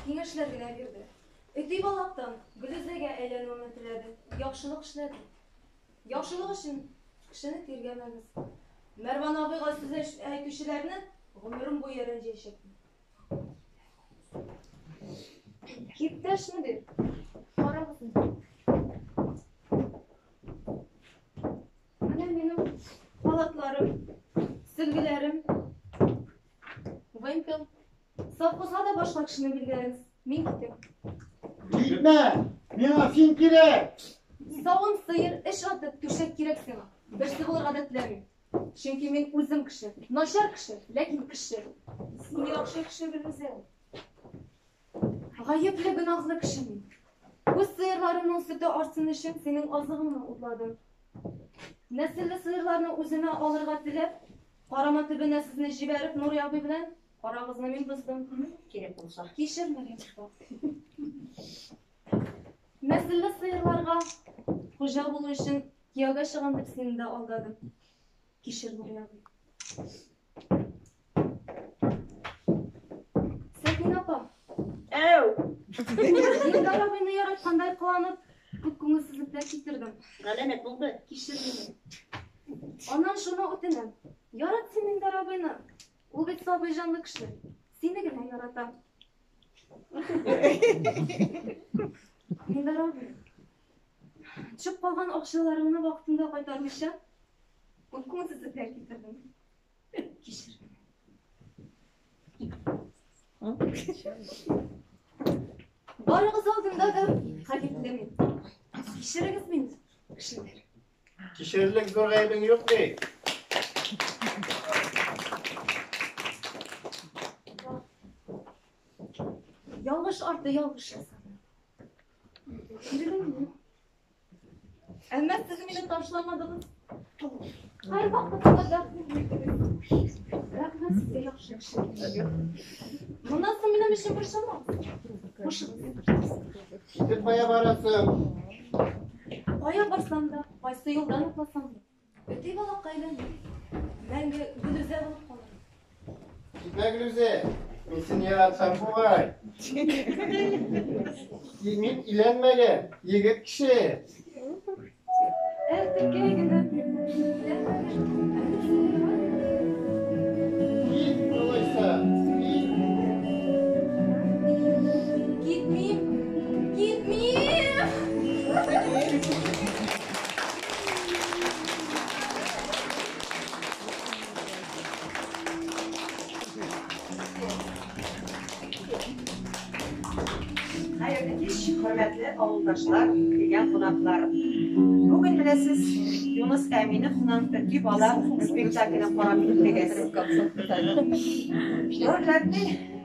киңәшләр генә бирде. Өти балактан Гөлүзәгә әйләнүемне теләде. Яхшылык эшләде. Яхшылык өчен кешене тиргәмәгез. Мәрван абыйга сүз әйтүчеләрне гомерем буе рәнҗиячәкмен. Иптәш мөдир, карагыз. Менә минем халатларым, сөлгеләрем, вымпел. Совхозга да башка кешене билгеләрбез. Мин китәм. Китмә! Миңа син кирәк! Савым сыер, эш атып, түшәк кирәк сиңа. Берсе булырга да теләмим. Чөнки мин үзем кеше. Начар кеше, ләкин кеше. Син яхшы кеше, Гөлүзә. Гаепле, гөнаһлы кеше мин. Үз сыерларымның сөте артсын өчен синең азыгыңны утладым. Нәселле сыерларны үземә алырга теләп, карама төбенә сезне җибәреп, Нури абый белән арагызны мин боздым. Кирәк булса. Кичер, Мәрьям апа. Нәселле сыерларга хуҗа булу өчен кияүгә чыгам дип сине дә алдадым. Кичер, Нури абый. Сәкинә апа. Әү! Илдар абыйны яраткандай кыланып, күп күңелсезлекләр китердем. Галәмәт булды. Кичер мине. Аннан шуны үтенәм. Ярат син Илдар абыйны. Ул бит сабый җанлы кеше. Сине генә ярата. Илдар абый. Төшеп калган акчаларыңны вакытында кайтармыйча, күп күңелсезлекләр китердем. Кичер. Барыгыз алдында да гаепле мин. Кичерегез мине, кешеләр. Кичерерлек зур гаебең юк бит. Ялгыш арты ялгыш ясадым. Ирегем юк. Әмма сез мине ташламадыгыз. Һәрвакытта да бирдегез. Рәхмәт сезгә, яхшы кешеләр. Моннан соң минем өчен борчылмагыз. Хушыгыз. Китеп кая барасың? Кая барсам да, кайсы юлдан атласам да, өти балакка әйләнмим. Мәңге Гөлүзә булып калырмын. Китмә, Гөлүзә. Мин сине яратсам бугай. Мин өйләнмәгән егет кеше. Әтекәй генә өйләнмәгән, ә мин сине яратам. Кит, алайса, кит. Китмим, китмим. Хәерле кич, хөрмәтле авылдашлар, килгән кунаклар. Бүген менә сез Юныс Әминевның Өти бала спектаклен карап киттегез. Рольләрне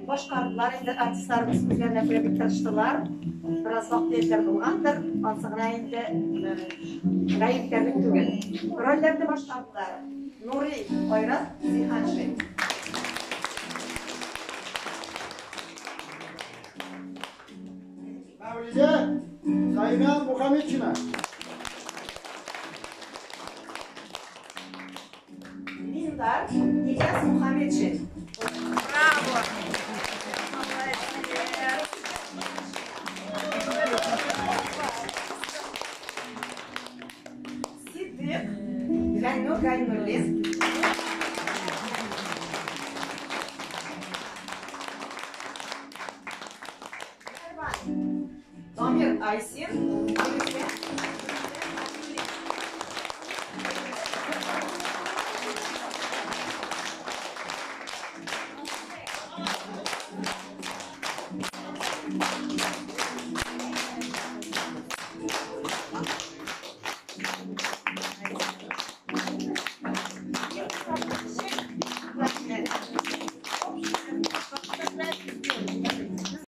башкардылар инде, артистларыбыз үзләренә күрә бик тырыштылар. Бераз вак-төякләр булгандыр, ансы гына инде гаепләрлек түгел. Рольләрне башкардылар Нури Айрат Зиһаншин. Мәүлидә Саимә Мухаметшина. Миндар Ильяс Мухаметшин. Браво! Молодец! Сиддык Гайнур Гайнуллин. Дамир Айсин.